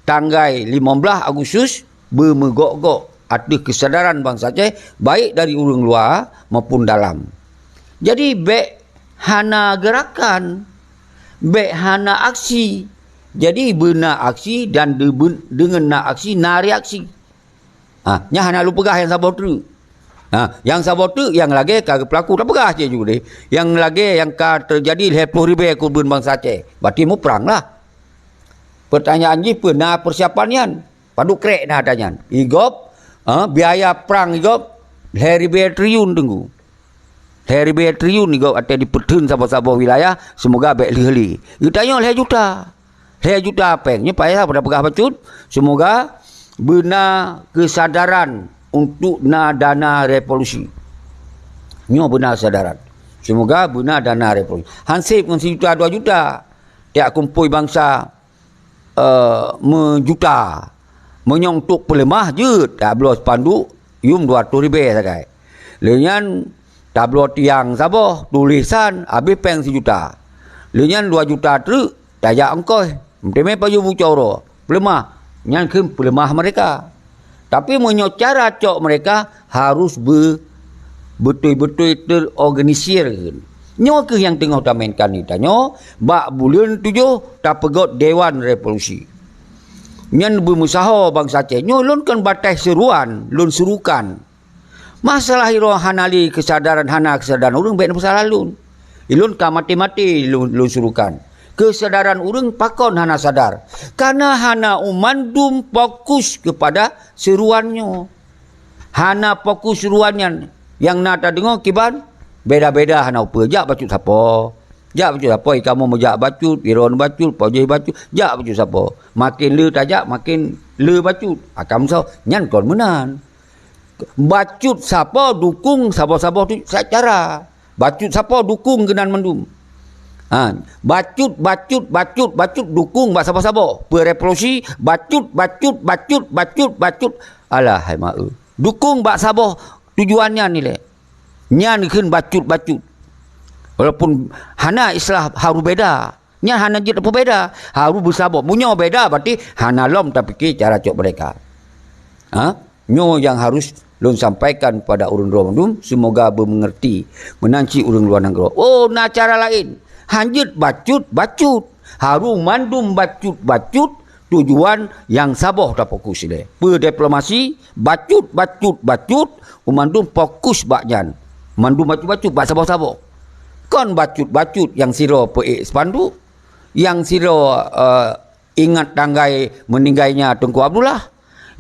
tanggai lima belas Agustus, beumeugok-gok ateueh keusadaran bansa Aceh, baik dari ureuëng luwa maupun dalam. Jadi, bék hana geurakan, bék hana aksi. Jadi, beuna aksi dan deubeun-, deungon na aksi, na reaksi. Ha, nyan hana lôn peugah nyang saboh treuk. Ha, nyang saboh treuk nyang lagée ka geupeulaku, tapeugah cit ju deh. Nyang lagée nyang ka teujadi lhée ploh ribée keureubeuen bansa Aceh. Berarti muprang lah. Pertanyaan jih, peue na persiapan nyan? Padub krék na ata nyan. Igop, ha, biaya prang igop lhée ribée triliun teunggu. Lhée ribée triliun igop até jipeutheun saboh-saboh wilayah, seumoga bék lheueh lé. Geutanyoe lhée juta. Lhée juta péng. Nyoe payah pada peugah bacut, seumoga beuna keusadaran untuk na dana revolusi. Nyoe beuna keusadaran. Seumoga beuna dana revolusi. Hanseb ngon sijuta dua juta. Tiak kumpôi bansa eh, meujuta. Meunyoe untuk peuleumah jeuet, tabloe spanduk, yum dua ratus ribée sagai. Lheueh nyan tabloe tiang saboh, tulésan, habéh péng sijuta. Lheueh nyan dua juta treuk, tajak ongkoh. Meuteumé pajoh bucoro, peuleumah. Nyan kheun peuleumah merdeka. Tapi meunyoe cara cok merdeka harus be-, beutôi-beutôi terorganisir. Nyoe kheueh nyang teungoh tamainkan di tanyoe, bak buleuen tujoh tapeugöt Dewan Revolusi. Nyan beumeusaho bansa Aceh. Nyoe lôn kon bataih seruan, lôn serukan. Masalah iroe hana lé keusadaran, hana keusadaran ureuëng bék neupeusala lôn. Ilôn ka maté-maté lôn, lôn surukan. Keusadaran ureuëng pakon hana sadar? Kana hana u mandum fokus keupada seuruan nyoe. Hana fokus seuruan nyan. Nyang na tadeungoe kiban beda-beda hana upeue. Jak bacut sapo? Jak bacut sapo? I kamoe meujak bacut, Iron bacut, Pojeh bacut. Jak bacut sapo? Maken le tajak, maken le bacut. Akan meusaho, nyan kon meunan. Bacut sapo dukung saboh-saboh tu secara. Bacut sapo dukung keunan mandum. Ha, bacut, bacut, bacut, bacut dukung bak saboh-saboh. Peue revolusi, bacut, bacut, bacut, bacut, bacut. Alah, hai mak eu. Dukung bak saboh tujuan nyan ilée. Nyan kheun bacut-bacut. Walaupun hana istilah harus beda. Nyan hana jeuet peubeda. Harus beusaboh. Meunyoe beda, berarti hana lom tapike cara cok merdeka. Ha? Nyoe nyang harus lôn sampaikan pada ureuëng droe mandum, seumoga beumeungeurti meunan cit ureuëng luwa nanggroe. Oh, na cara laén. Hanjeuet bacut-bacut. Harus mandum bacut-bacut tujuan nyang saboh tafokus ilée. Peue diplomasi, bacut-bacut-bacut, u mandum fokus bak nyan. Mandum bacut-bacut bak saboh-saboh. Kon bacut-bacut nyang sidroe peuék spanduk, nyang sidroe, eh, ingat tanggai meuninggaina Teungku Abdullah,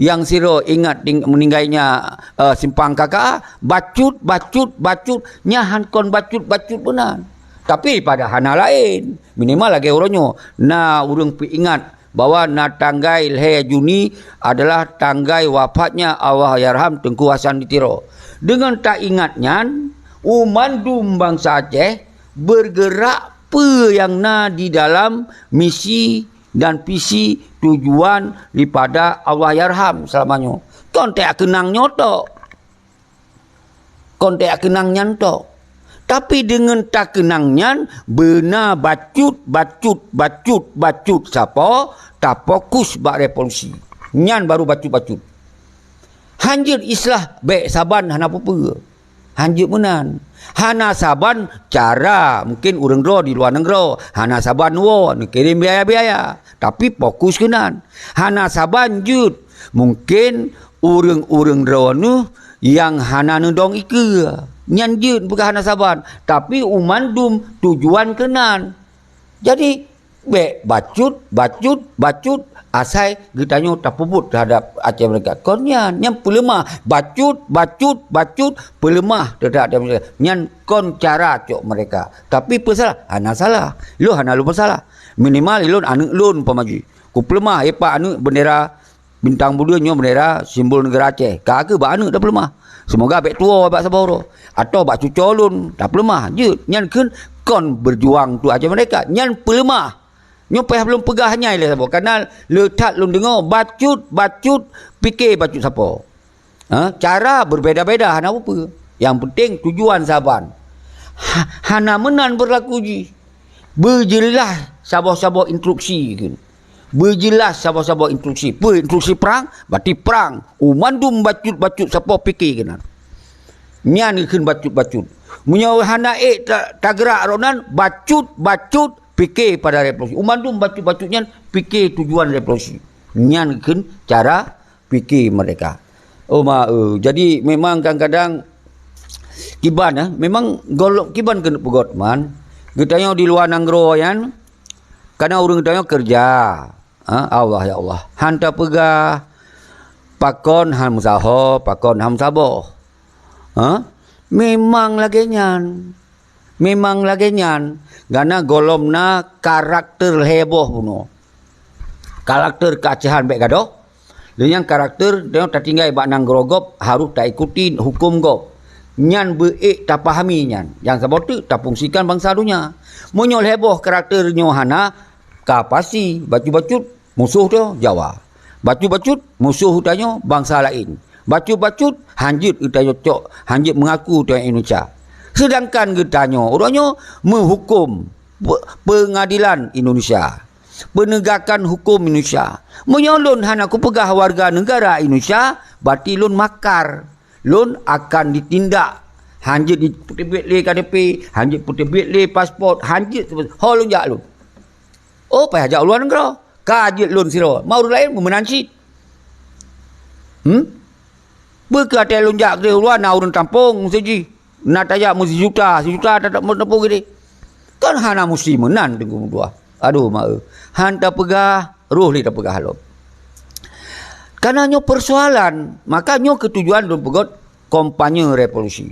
nyang sidroe ingat ting-, meuninggaina, eh, Simpang K K A, bacut, bacut, bacut, nyan han kon bacut-bacut meunan. Tapi pada hana laén, minimal lagée uroe nyoe, na ureuëng peuingat bahwa na tanggai lhée Juni adalah tanggai wafatnya Allahyarham Teungku Hasan di Tiro. Deungon taingat nyan, u mandum bansa Aceh bergerak peue nyang na di dalam misi dan visi tujuan daripada Allahyarham selama nyoe. Kon tajak keunang nyoe tok. Kon tajak keunang nyan tok. Tapi deungon takeunang nyan, beuna bacut, bacut, bacut, bacut sapo, tafokus bak revolusi. Nyan baru bacut-bacut. Hanjeuet islah bék saban hana peue-peue. Hanjeuet meunan. Hana saban cara, mungkin ureuëng droe di luwa nanggroe, hana saban woe, neukirém biaya-biaya. Tapi fokus keunan. Hana saban jeuet, mungkin ureuëng-ureuëng droeneueh nyang hana neudong ikeue. Nyan jeuet peugah hana saban, tapi u mandum tujuan keunan. Jadi, bék bacut, bacut, bacut, asai geutanyoe tapeubuet teuhadap Aceh Merdeka. Kon nyan, nyan peuleumah. Bacut, bacut, bacut, peuleumah teuhadap Aceh Merdeka. Nyan kon cara cok merdeka. Tapi peue salah? Hana salah. Lôn hana lôn peusalah. Minimal lôn aneuëk lôn pamaji. Kupeuleumah, eh, Pak, aneuëk bendera Bintang Buleuen nyoe bendera simbol negara Aceh. Ka keuh bak aneuëk tapeuleumah. Seumoga bék tuwoe bak saboh uroe. Atawa bak cucoe lôn tapeuleumah. Jeuet, nyan kheun kon berjuang untuk Aceh Merdeka. Nyan peuleumah. Nyoe payah lôn peugah nyai lé saboh. Karena le that lôn deungoe bacut, bacut, pike bacut sapo. Ha, cara berbeda-beda hana peue-peue. Yang penting tujuan saban. Ha, hana meunan berlaku jih. Beujeulaih saboh-saboh instruksi kheun. Beujeulaih saboh-saboh instruksi. Peue instruksi perang? Berarti perang. U mandum bacut-bacut sapo pike keunan. Nyan kheun bacut-bacut. Meunyoe hana ék ta-, tagrak roh nan, bacut-bacut pike pada revolusi. U mandum bacut-bacut nyan pike tujuan revolusi. Nyan kheun cara pike merdeka. Oh ma, eh. Jadi memang kadang-kadang kiban, eh, memang golom kiban keuneuk peugot man. Geutanyoe di luwa nanggroe nyan, kana ureuëng geutanyoe keureuja. Ha, Allah ya Allah. Han tapeugah pakon han meusaho, pakon han meusaboh. Ha? Memang lagée nyan. Memang lagée nyan, gana golom na karakter lhée boh bunoe. Karakter keuacehan bék gadôh, lheueh nyang karakter nyoe tatinggai bak nanggroe gob harôh taikuti huköm gob. Nyan beu ék tapahami nyan, nyang saboh teuk tafungsikan bansa donya. Meunyoe lhée boh karakter nyoe hana, ka pasti bacut-bacut musoh teuh Jawa. Bacut-bacut musoh geutanyoe bansa laén. Bacut-bacut hanjeuet geutanyoe cok, hanjeuet meungaku tanyoe Indonesia. Seudangkan geutanyoe uroe nyoe meuhuköm pe-, peungadilan Indonesia, peunegakan huköm Indonesia. Meunyoe lôn hana kupeugah warga neugara Indonesia, berarti lôn makar. Lôn akan ditindak. Hanjeuet dipeuteubiet lé K T P, hanjeuet peuteubiet lé paspot, hanjeuet ho lôn jak lôn. Oh, payah jak u luwa nanggroe. Ka jeuet lôn sidroe, ma ureuëng laén meumeunan cit. Hmm? Peu kheueh até lôn jak keudeh u luwa na ureuëng tampông meuseujih. Na tajak meusijuta, sijuta tatap meuteupeu gede. Kan hana musti meunan Teungku meutuah. Aduh, ma eu. Han tapeugah, roh lé tapeugah lom. Karena nyoe persoalan, maka nyoe keutujuan lôn peugöt kampanye revolusi.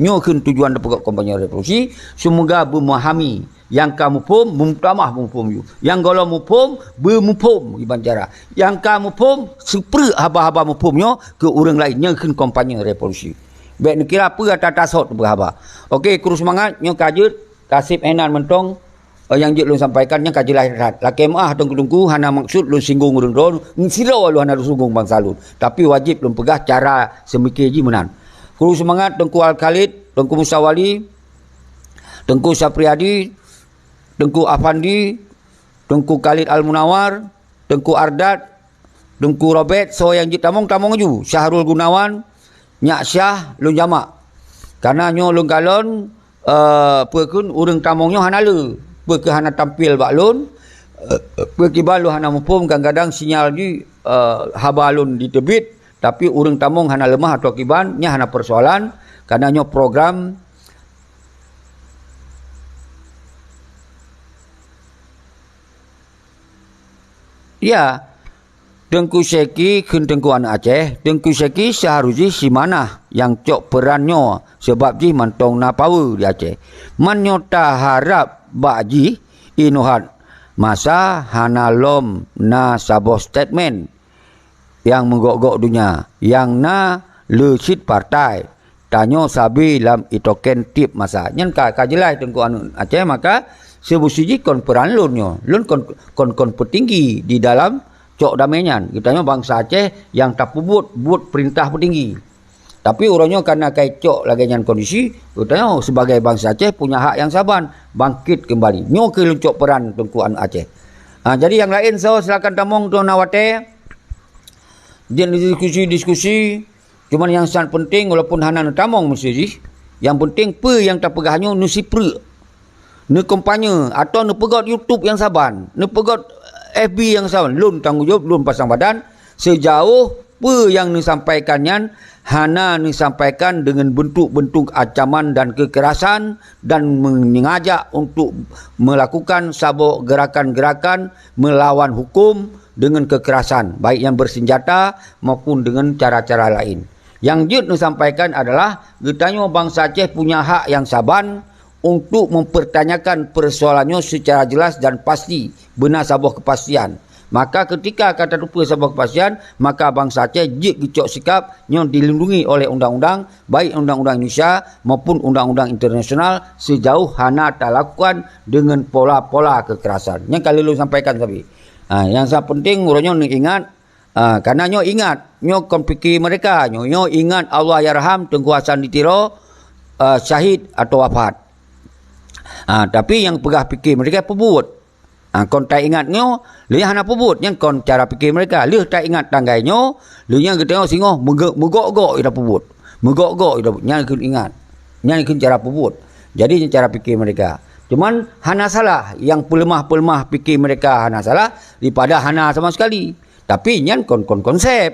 Nyoe kheun tujuan lôn peugöt kampanye revolusi, seumoga beumahami. Nyang ka muphom, meutamah muphom ju. Nyang gohlom muphom, beumuphom kiban cara. Nyang ka muphom, seupreuek haba-haba muphom nyoe keu ureuëng laén. Nyoe kheun kampanye revolusi. Bék neukira peue ata-ata sot beurhaba. Oke, kru seumangat, nyoe ka jeuet, ka seb hainan mantong, eh, nyang jeuet lôn sampaikan nyan ka jeulaih that. Lakée meuáh teungku-teungku, hana maksud lôn singgung ureuëng droe, sidroe lôn hana lôn singgung bansa lôn. Tapi wajéb lôn peugah cara seumike jih meunan. Kru seumangat, Teungku Al Khalid, Teungku Musa Wali, Teungku Sapriadi, Teungku Afandi, Teungku Khalid Al Munawar, Teungku Ardat, Teungku Robert, soe nyang jeuet tamong, tamong ju. Syahrul Gunawan, nyak Syah, lôn jamak. Karena nyoe lôn kalon, eh, peue kheun ureuëng tamong nyoe hana le. Peue keu hana tampil bak lôn, eh, peue kiban lôn hana muphom, kadang-kadang sinyal jih, eh, haba lôn jiteubiet, tapi ureuëng tamong hana leumah atau kiban, nyan hana persoalan, karena nyoe program. Ya, Teungku Syeki kheun Teungku Aneuëk Aceh, Teungku Syeki seuharôh jih simanah nyang cok peuran nyoe, sabab jih mantong na power di Aceh. Man nyoe taharab bak jih, inoe hat masa hana lom na saboh statement nyang meugok-gok donya, nyang na le cit partai. Tanyoe sabe lam itoken tieb masa. Nyan ka, ka jeulaih Teungku Aneuëk Aceh, maka Seubeusijih kon peran lôn nyoe. Lôn kon, kon, kon peutinggi di dalam cok damé nyan. Geutanyoe bansa Aceh nyang tapeubuet buet peurintah peutinggi. Tapi uroe nyoe kareuna kai cok lagée nyan kondisi, geutanyoe sibagai bansa Aceh punya hak nyang saban bangkét keumbali. Nyoe keuh lôn cok peran Teungku Aneuëk Aceh. Ha, jadi nyang laén soe silakan tamong, droeneuh na watée. Jeuet diskusi-diskusi, cuman nyang sangat penting, walaupun hana neutamong meusijih, nyang penting peue nyang tapeugah nyoe neusipreuk, neukampanye, atawa neupeugot YouTube nyang saban, neupeugot F B nyang saban, lôn tanggong jaweueb, lôn pasang badan, seujaoh peue nyang neusampaikan nyan hana neusampaikan deungon beuntuk-beuntuk ancaman dan keukerasan dan meungajak untuk meulakukan saboh geurakan-geurakan meulawan huköm deungon keukerasan, baik nyang beuseunjata maupun deungon cara-cara laén. Nyang jeuet neusampaikan adalah geutanyoe bansa Aceh punya hak nyang saban untuk mempertanyakan persoalan nyoe secara jelas dan pasti, beuna saboh kepastian. Maka ketika ka tateupeue saboh kepastian, maka bansa Aceh jeuet geucok sikap nyang dilindungi oleh undang-undang, baik undang-undang Indonesia maupun undang-undang internasional, seujaoh hana talakukan deungon pola-pola keukerasan. Nyang ka lôn sampaikan sabe. Ha, nyang sangat penting uroe nyoe neuingat, ha, kareuna nyoe ingat, nyoe kon pike mereka, nyoe, nyoe ingat Allahyarham Teungku Hasan di Tiro, ha, syahid atau wafat. Ha, tapi nyang peugah pike mereka peubuet. Ha, kon taingat nyoe, lheueh nyan hana peubuet, nyan kon cara pike mereka. Lheueh taingat tanggai nyoe, lheueh nyan geutanyoe singoh meuge-, meugok-gok ida peubuet. Meugok-gok ida peubuet. Nyan kheun ingat. Nyan kheun cara peubuet. Jadi nyan cara pike mereka. Cuman hana salah, nyang peuleumah-peuleumah pike mereka hana salah, daripada hana sama sekali. Tapi nyan kon, kon konsep.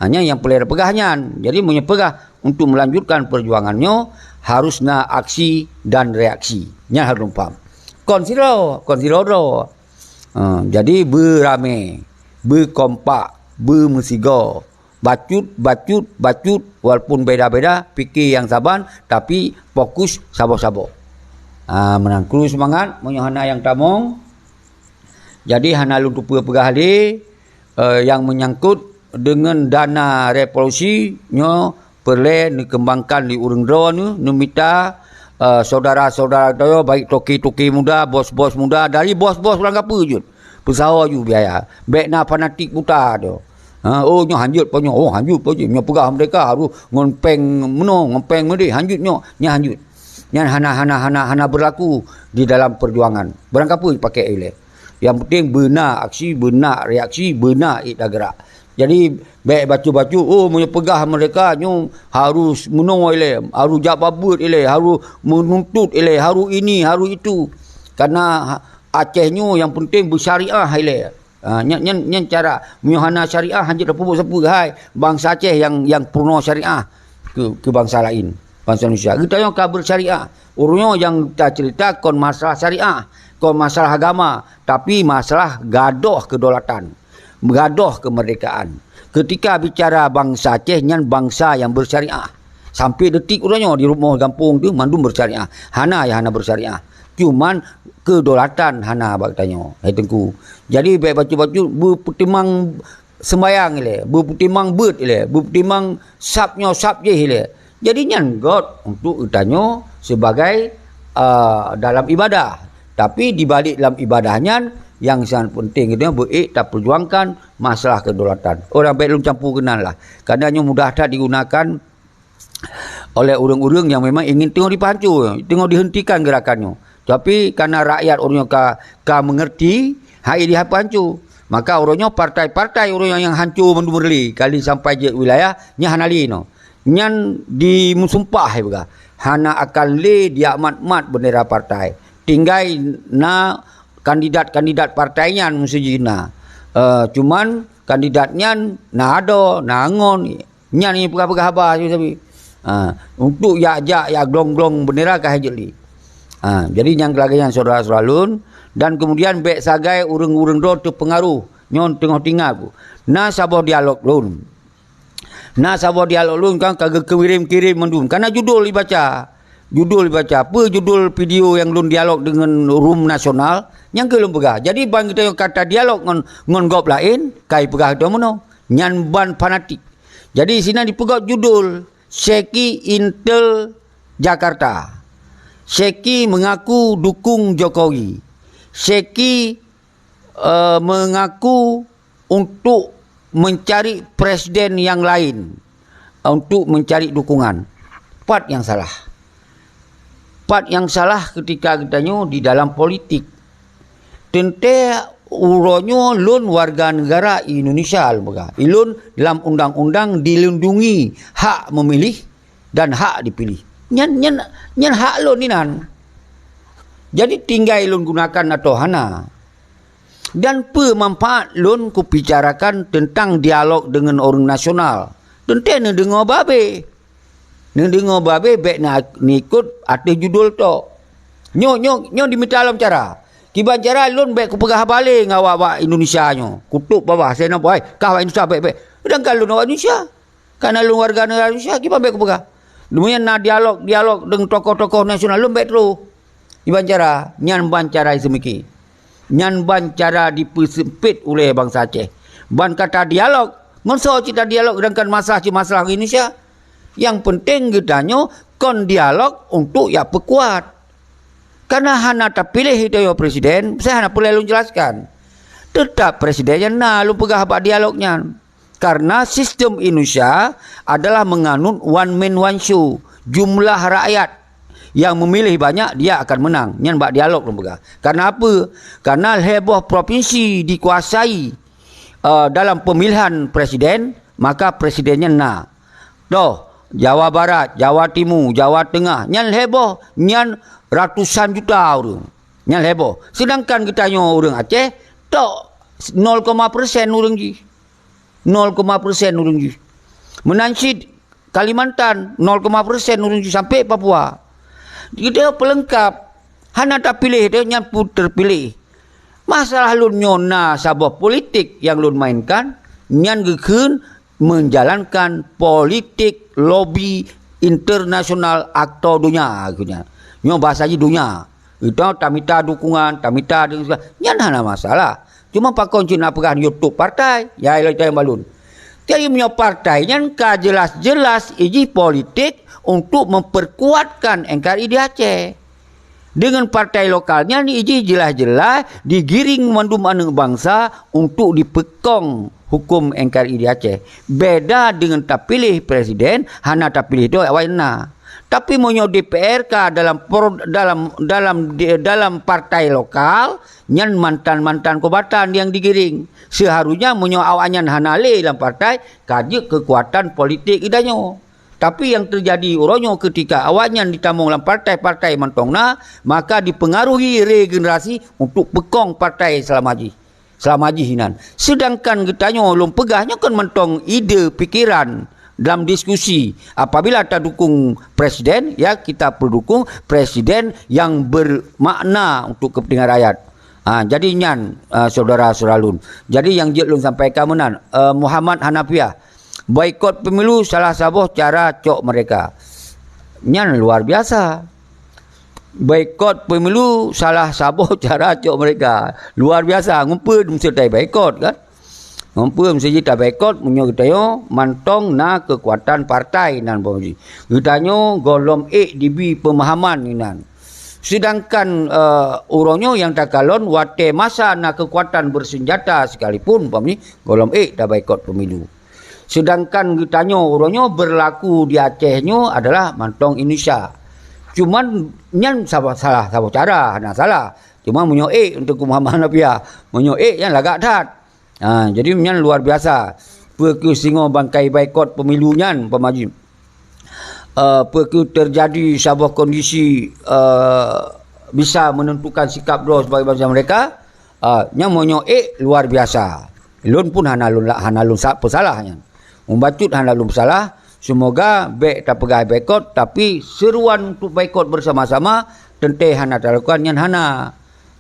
Ha, nyan nyang peureulée peugah nyan. Jadi meunyoe peugah untuk melanjutkan perjuangan nyoe, harus na aksi dan reaksi. Nyan harus paham. Kon sidroe, kon sidroe droe. Ha, jadi beuramé, beukompak, beumeusigoe. Bacut, bacut, bacut, walaupun beda-beda pike nyang saban, tapi fokus saboh-saboh. Ha, meunan kru seumangat, meunyoe hana nyang tamong, jadi hana lôn teupeue peugah lé, eh, nyang meunyangkot deungon dana revolusi nyoe peureulée neukeumbangkan lé ureuëng droeneuh, neumita, eh, syedara-syedara droe, baik toke-toke muda, bos-bos muda, dari bos-bos ureuëng kapeue jeuet. Peusaho ju biaya. Bék na fanatik buta tu. Ha, oh, nyoe hanjeuet po nyoe, oh, hanjeuet po jih. Nyoe peugah merdeka harus ngon péng meunoe, ngon péng meudeh, hanjeuet nyoe, nyan hanjeuet. Nyan hana, hana, hana, hana berlaku di dalam perjuangan. Barang kapeue pakai ilée. Yang penting beuna aksi, beuna reaksi, beuna ikda gerak. Jadi, bék bacut-bacut, oh, meunyoe peugah merdeka nyoe harus meunoe ilée, harus jak babeuet ilée, harus menuntut ilée, harus ini, harus itu. Karena Aceh nyoe yang penting bersyariah ilée. Ha, nyan, nyan, nyan cara. Meunyoe hana syariah, hanjeuet tapeubuet sapeue hai. Bansa Aceh nyang, nyang peurunoe syariah keu, keu bansa laén, bansa Indonesia. Geutanyoe ka bersyariah. Ureuëng nyoe nyang taceurita kon masalah syariah, kon masalah agama, tapi masalah gadôh kedaulatan, gadôh kemerdekaan. Ketika bicara bansa Aceh, nyan bansa nyang bersyariah. Sampai detik uroe nyoe di rumoh gampông tu mandum bersyariah. Hana nyang hana bersyariah. Cuman kedaulatan hana bak tanyoe, hai Teungku. Jadi bék bacut-bacut beupeutimang seumbayang ilée, beupeutimang beuet ilée, beupeutimang sab nyoe sab jih ilée. Jadi nyan göt untuk geutanyoe sebagai, a, dalam ibadah. Tapi di balik dalam ibadah nyan, nyang sangat penting geutanyoe beuék tapeujuangkan masalah kedaulatan. Orang bék lôn campur keunan lah. Karena nyoe mudah that digunakan oleh ureuëng-ureuëng nyang memang ingin teungoh dipeuhanco, teungoh dihentikan gerakan nyoe. Tapi karena rakyat ureuëng nyoe ka, ka mengerti, hai dihapeuhanco. Maka ureuëng nyoe partai-partai ureuëng nyang, nyang hanco mandum meureulee, kali sampai jeuet wilayah, nyan hana lé inoe. Nyan dimeusumpah hai peugah, hana akan lé diamat-mat bendera partai. Tinggai na kandidat-kandidat partai nyan meusti jih na. Eh, cuman kandidat nyan na adoe, na ngon, nyan nyang peugah-peugah haba sabe-sabe. Ha, untuk jak-jak, jak glong-glong bendera ka hai jeuet lé. Ha, jadi nyang lagée nyan syedara-syedara lôn, dan kemudian bék sagai ureuëng-ureuëng droe teupeungaruh. Nyoe teungoh tinggai ku. Na saboh dialog lôn. Na saboh dialog lôn kan ka geukirém-kirém mandum. Kana judul ibaca. Judul ibaca. Peue judul video nyang lôn dialog deungon Rum Nasional? Nyang keu lôn peugah. Jadi ban geutanyoe ka tadialog ngon, ngon gob laén, kai peugah geutanyoe meunoe. Nyan ban fanatik. Jadi sinan dipeugot judul, Syeki Intel Jakarta. Syeki mengaku dukung Jokowi. Syeki, eh, mengaku untuk mencari presiden yang lain, eh, untuk mencari dukungan. Pat nyang salah? Pat nyang salah ketika geutanyoe di dalam politik? Teuntée uroe nyoe lôn warga negara Indonesia, lôn peugah. Ilôn lam undang-undang dilindungi hak memilih dan hak dipilih. Nyan, nyan, nyan hak lôn inan. Jadi tinggai lôn gunakan atau hana. Dan peue manfaat lôn kubicarakan teuntang dialog deungon ureuëng nasional? Teuntée neudeungoe babeh. Neudeungoe babeh bék na-, neuikot ateueh judul tok. Nyoe, nyoe, nyoe dimita lom cara. Kiban cara lôn bék kupeugah haba lé ngon awak-awak Indonesia nyoe. Kutôb babah, saya nampak, "Hai, kah awak Indonesia bék-bék." Sedangkan lôn awak Indonesia. Kana lôn warga negara Indonesia, kiban bék kupeugah. Deungon na dialog-dialog deungon tokoh-tokoh nasional lôn bék troh. Iban cara, nyan ban cara seumiké. Nyan ban cara dipeuseumpét uleh bansa Aceh. Ban kata dialog, meunyoe cit tadialog, sedangkan masalah cit masalah Indonesia. Nyang penting geutanyoe kon dialog untuk jak peukuat. Kana hana tapiléh geutanyoe presiden, saya hana peureulée lôn jelaskan. Teutap presiden nyan na lôn peugah bak dialog nyan. Karena sistem Indonesia adalah menganut one man one show. Jumlah rakyat yang memilih banyak, dia akan menang. Nyan bak dialog lôn peugah. Karena apa? Karena lhée boh provinsi dikuasai, eh, dalam pemilihan presiden, maka presidennya na. Toh, Jawa Barat, Jawa Timu, Jawa Tengah, nyan lhée boh, nyan ratusan juta ureuëng. Nyan lhée boh. Sedangkan geutanyoe ureuëng Aceh, tok nol koma persen ureuëng jih. Nol koma persen ureuëng jih. Meunan cit Kalimantan, nol koma persen ureuëng jih sampai Papua. Geutanyoe peulengkap, hana tapiléh, nyan pun teupiléh. Masalah lôn nyoe na saboh politik nyang lôn mainkan, nyan geukheun menjalankan politik lobi internasional atau donya, geukheun nyan. Nyoe bahasa jih donya. Geutanyoe tamita dukungan, tamita deungon, nyan hana masalah. Cuma pakon cit na peugah YouTube partai, ya, ilée nyang balon. Jadi meunyoe partai nyan ka jelas-jelas ijih politik untuk memperkuatkan N K R I di Aceh. Deungon partai lokal nyan ijih jelas-jelas digiring mandum aneuëk bansa untuk dipeukong huköm N K R I di Aceh. Beda deungon tapiléh presiden, hana tapiléh droe awai na. Tapi meunyoe D P R ka dalam pro-, dalam, dalam, di, dalam partai lokal, nyan mantan-mantan kombatan nyang digiring. Seuharusnya meunyoe awaknyan hana lé lam partai, ka jeuet keukuatan politik geutanyoe. Tapi nyang teujadi uroe nyoe keutika awaknyan jitamong lam partai-partai mantong na, maka jipeungaruhi regenerasi untuk peukong partai seulama jih. Seulama jih inan. Seudangkan geutanyoe lôn peugah nyoe kon mantong ide pikeran dalam diskusi. Apabila tadukong presiden, ya kita perdukung presiden yang bermakna untuk kepentingan rakyat. Ha, jadi nyan, eh, saudara-saudara lôn. Jadi nyang jeuet lôn sampaikan meunan, eh, Muhammad Hanafiah, boikot pemilu salah saboh cara cok mereka. Nyan luar biasa. Boikot pemilu salah saboh cara cok mereka. Luar biasa, ngon peue meusti taboikot kan? Ngon peue meusti taboikot meunyoe geutanyoe mantong na keukuatan partai nan boh jih. Geutanyoe gohlom ék dibi peumahaman inan. Sedangkan, eh, uroe nyoe nyang takalon watée masa na keukuatan bersenjata sekalipun, umpama ni, gohlom ék taboikot pemilu. Sedangkan geutanyoe uroe nyoe berlaku di Aceh nyoe adalah mantong Indonesia. Cuman nyan salah, salah saboh cara, hana salah. Cuma meunyoe ék untuk Muhammad Hanafiah, meunyoe ék nyan lagak that. Ha, jadi nyan luar biasa. Peu kheueh singoh bangkai boikot pemilu nyan, umpama jih. Eh, peu kheueh teujadi saboh kondisi, eh, bisa menentukan sikap droe sebagai bansa mereka, eh, nyan meunyoe ék luar biasa. Lôn pun hana lôn la-, hana lôn sa-, peusalah nyan. Mubacut hana lôn peusalah, semoga bék tapeugah boikot, tapi seruan untuk boikot bersama-sama teuntée hana talakukan nyan hana.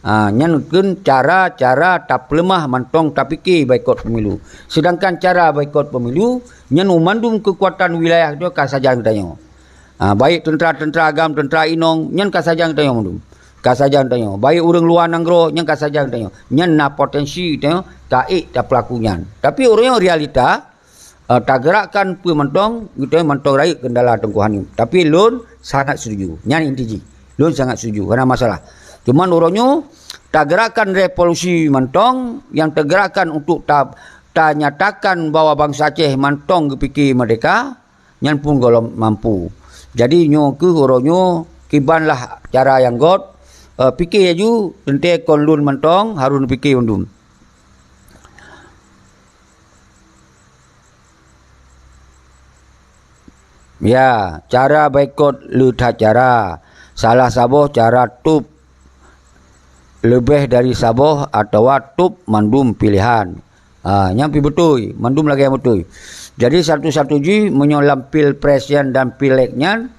Ha, nyan keuh cara-cara tapeuleumah mantong tapike boikot pemilu. Sedangkan cara boikot pemilu, nyan mandum keukuatan wilayah nyoe ka sajan geutanyoe. Ha, baik tentara-tentara agam, tentara inong, nyan ka sajan geutanyoe mandum. Ka sajan geutanyoe. Baik ureuëng luwa nanggroe, nyan ka sajan geutanyoe. Nyan na potensi geutanyoe ka ék tapeulaku nyan. Tapi ureuëng realita, eh, tagerakkan peue mantong, geutanyoe mantong rayeuk keundala Teungku Hanim. Tapi lôn sangat setuju. Nyan inti jih. Lôn sangat setuju, hana masalah. Cuman uroe nyoe, tagerakkan revolusi mantong, nyang tagerakkan untuk ta-, tanyatakan bahwa bansa Aceh mantong geupike merdeka, nyan pun gohlom mampu. Jadi nyoe keuh uroe nyoe kiban lah cara nyang göt, eh, pike laju, teuntée kon lôn mantong harôh pike mandum. Ya, cara boikot le that cara. Salah saboh cara top leubeh dari saboh atawa top mandum pilehan. Ha, nyan pi beutôi, mandum lagée nyang beutôi. Jadi satu-satu jih meunyoe lam pilpres nyan dan pileg nyan,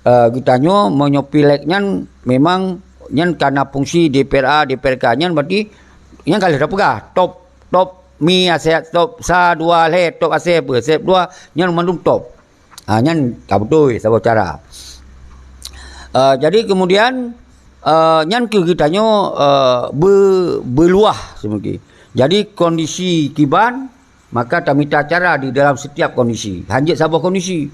eh, geutanyoe meunyoe pileg nyan memang nyan kana fungsi D P R A, D P R K nyan berarti nyan ka lheueh tapeugah top, top mi aset, top sa dua lhée, top aset apa, set dua nyan mandum top. Ha, nyan ka beutôi saboh cara. Eh, jadi kemudian, eh, nyan keuh geutanyoe, eh, be-, beuluwah seumeuti. Jadi kondisi kiban, maka tamita cara di dalam setiap kondisi. Hanjeuet saboh kondisi.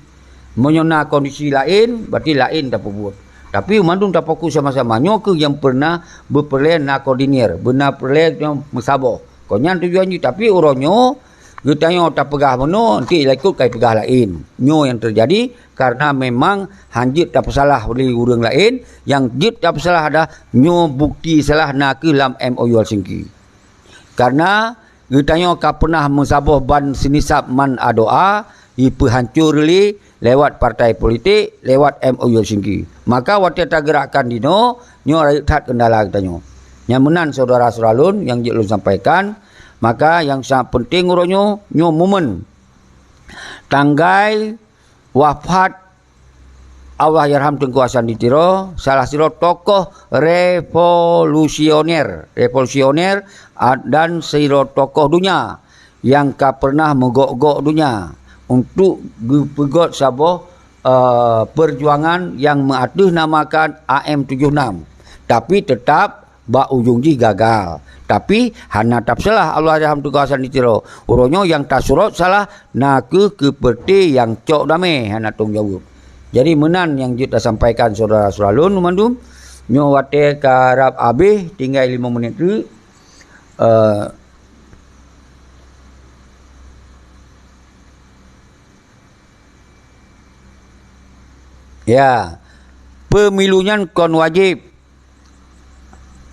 Meunyoe na kondisi laén, berarti laén tapeubuet. Tapi mandum tafokus sama-sama. Nyoe keuh nyang peureunah beupeureulée na koordinir, beuna peureulée nyoe meusaboh. Kon nyan tujuan jih. Tapi uroe nyoe, geutanyoe tapeugah meunoe, nanti likot ka jipeugah laén. Nyoe nyang teujadi karena memang hanjeuet tapeusalah lé ureuëng laén, nyang jeuet tapeusalah adalah nyoe bukti salah na keuh lam M O U Helsinki. Karena geutanyoe ka pernah meusaboh ban sinisab man adoa, jipeuhancor lé lewat partai politik, lewat M O U Helsinki. Maka watée tagerakkan dinoe, nyoe rayeuk that keundala geutanyoe. Nyang meunan syedara-syedara lôn nyang jeuet lôn sampaikan, maka nyang sangat penting uroe nyoe, nyoe momen tanggai wafat Allahyarham Teungku Hasan di Tiro, salah sidroe tokoh revolusioner, revolusioner, a, dan sidroe tokoh donya nyang ka pernah meugok-gok donya untuk geupeugét saboh, eh, perjuangan nyang meuateueh namakan A M tujoh enam. Tapi teutap bak ujong jih gagal. Tapi hana tapeusalah Allahyarham Teungku Hasan di Tiro. Uroe nyoe nyang tasurot salah na keuh keupeurti nyang cok damé hana tanggung jaweueb. Jadi meunan nyang jeuet tasampaikan syedara-syedara lôn mandum. Nyoe watée ka rab habéh, tinggai limong menit teuk. Eh, ya, pemilu nyan kon wajéb,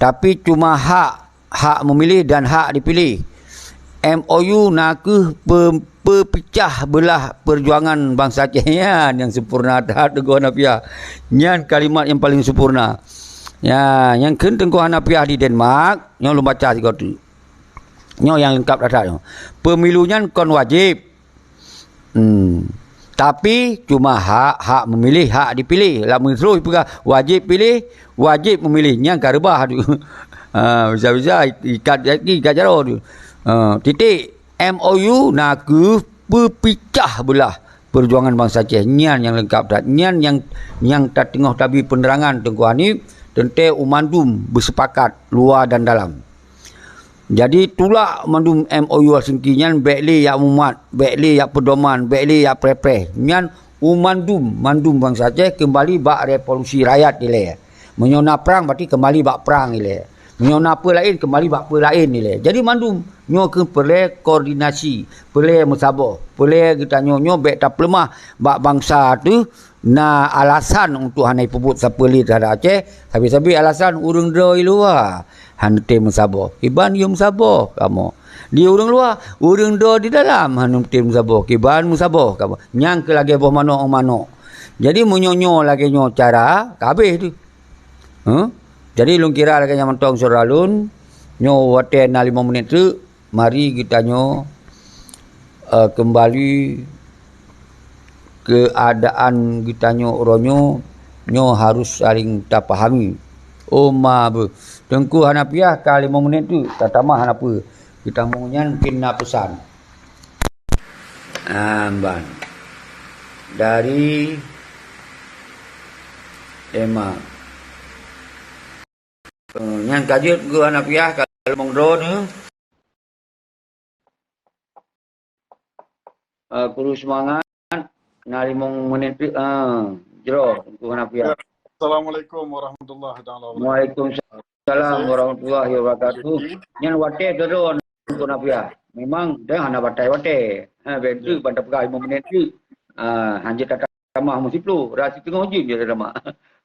tapi cuma hak, hak memilih dan hak dipilih. M O U na keuh pe-, peupicah beulah perjuangan bansa Aceh nyan nyang sempurna that Teungku Hanafiah. Nyan kalimat nyang paling sempurna. Ya, nyang kheun Teungku Hanafiah di Denmark, nyoe lôn baca sigoe teuk. Nyoe nyang leungkap that-that nyoe. Pemilu nyan kon wajéb. Hmm. Tapi cuma hak, hak memilih, hak dipilih. Lam meuntroh peugah wajéb pilih, wajéb memilih. Nyang ka reubah tu. Ha, bisa-bisa ikat jaki, ikat jaroe tu. Ha, titik. M O U na keuh peupicah beulah perjuangan bansa Aceh. Nyan nyang leungkap that. Nyan nyang, nyang tateungoh tabi penerangan Teungku Hanif, teuntée u mandum beusepakat luwa dan dalam. Jadi tulak mandum M O U Helsinki nyan, bék lé jak mumat, bék lé jak peudoman, bék lé jak preh-preh. Nyan u mandum, mandum bansa Aceh keumbali bak revolusi rakyat ilée. Meunyoe na prang, berarti keumbali bak prang ilée. Meunyoe na peue laén, keumbali bak peue laén ilée. Jadi mandum nyoe keuh peureulée koordinasi, peureulée meusaboh, peureulée geutanyoe nyoe bék tapeuleumah bak bansa teuh na alasan untuk hana jipeubuet sapeue lé teuhadap Aceh, sabe-sabe alasan ureuëng droe i luwa hana tem meusaboh. Kiban yum saboh kamoe. Di ureuëng luwa, ureuëng droe di dalam hana tem meusaboh. Kiban meusaboh kamoe. Nyang keu lagée boh manok ngon manok. Jadi meunyoe nyoe lagée nyoe cara, ka habéh tu. Huh? Jadi lôn kira lagée nyan mantong syedara lôn, nyoe watée na limong menit teuk, mari geutanyoe, eh, keumbali keuadaan geutanyoe uroe nyoe, nyoe harôh saléng tapahami. Oh ma beuh, Teungku Hanafiah ka limong menit teuk, tatamah hana peue. Geutanyoe nyan mungkin na peusan. Ah, ban. Dari Emma. Eh, nyan ka jeuet geuh Hanafiah ka limong droe nyoe. Eh, kuru seumangat, na limong menit teuk, eh, jroh geuh Hanafiah. Ya. Assalamualaikum warahmatullahi taala wabarakatuh. Waalaikumsalam. Waalaikumsalam warahmatullahi wabarakatuh. Nyan watèe keudroe Teungku Napiah. Memang dah hana batai watèe. Ha, bèk teuk ban tapeugah lima minit teuk. Ah, hanjeuet tatamah meusiplôh, dah siteungoh jeuem je tatamah.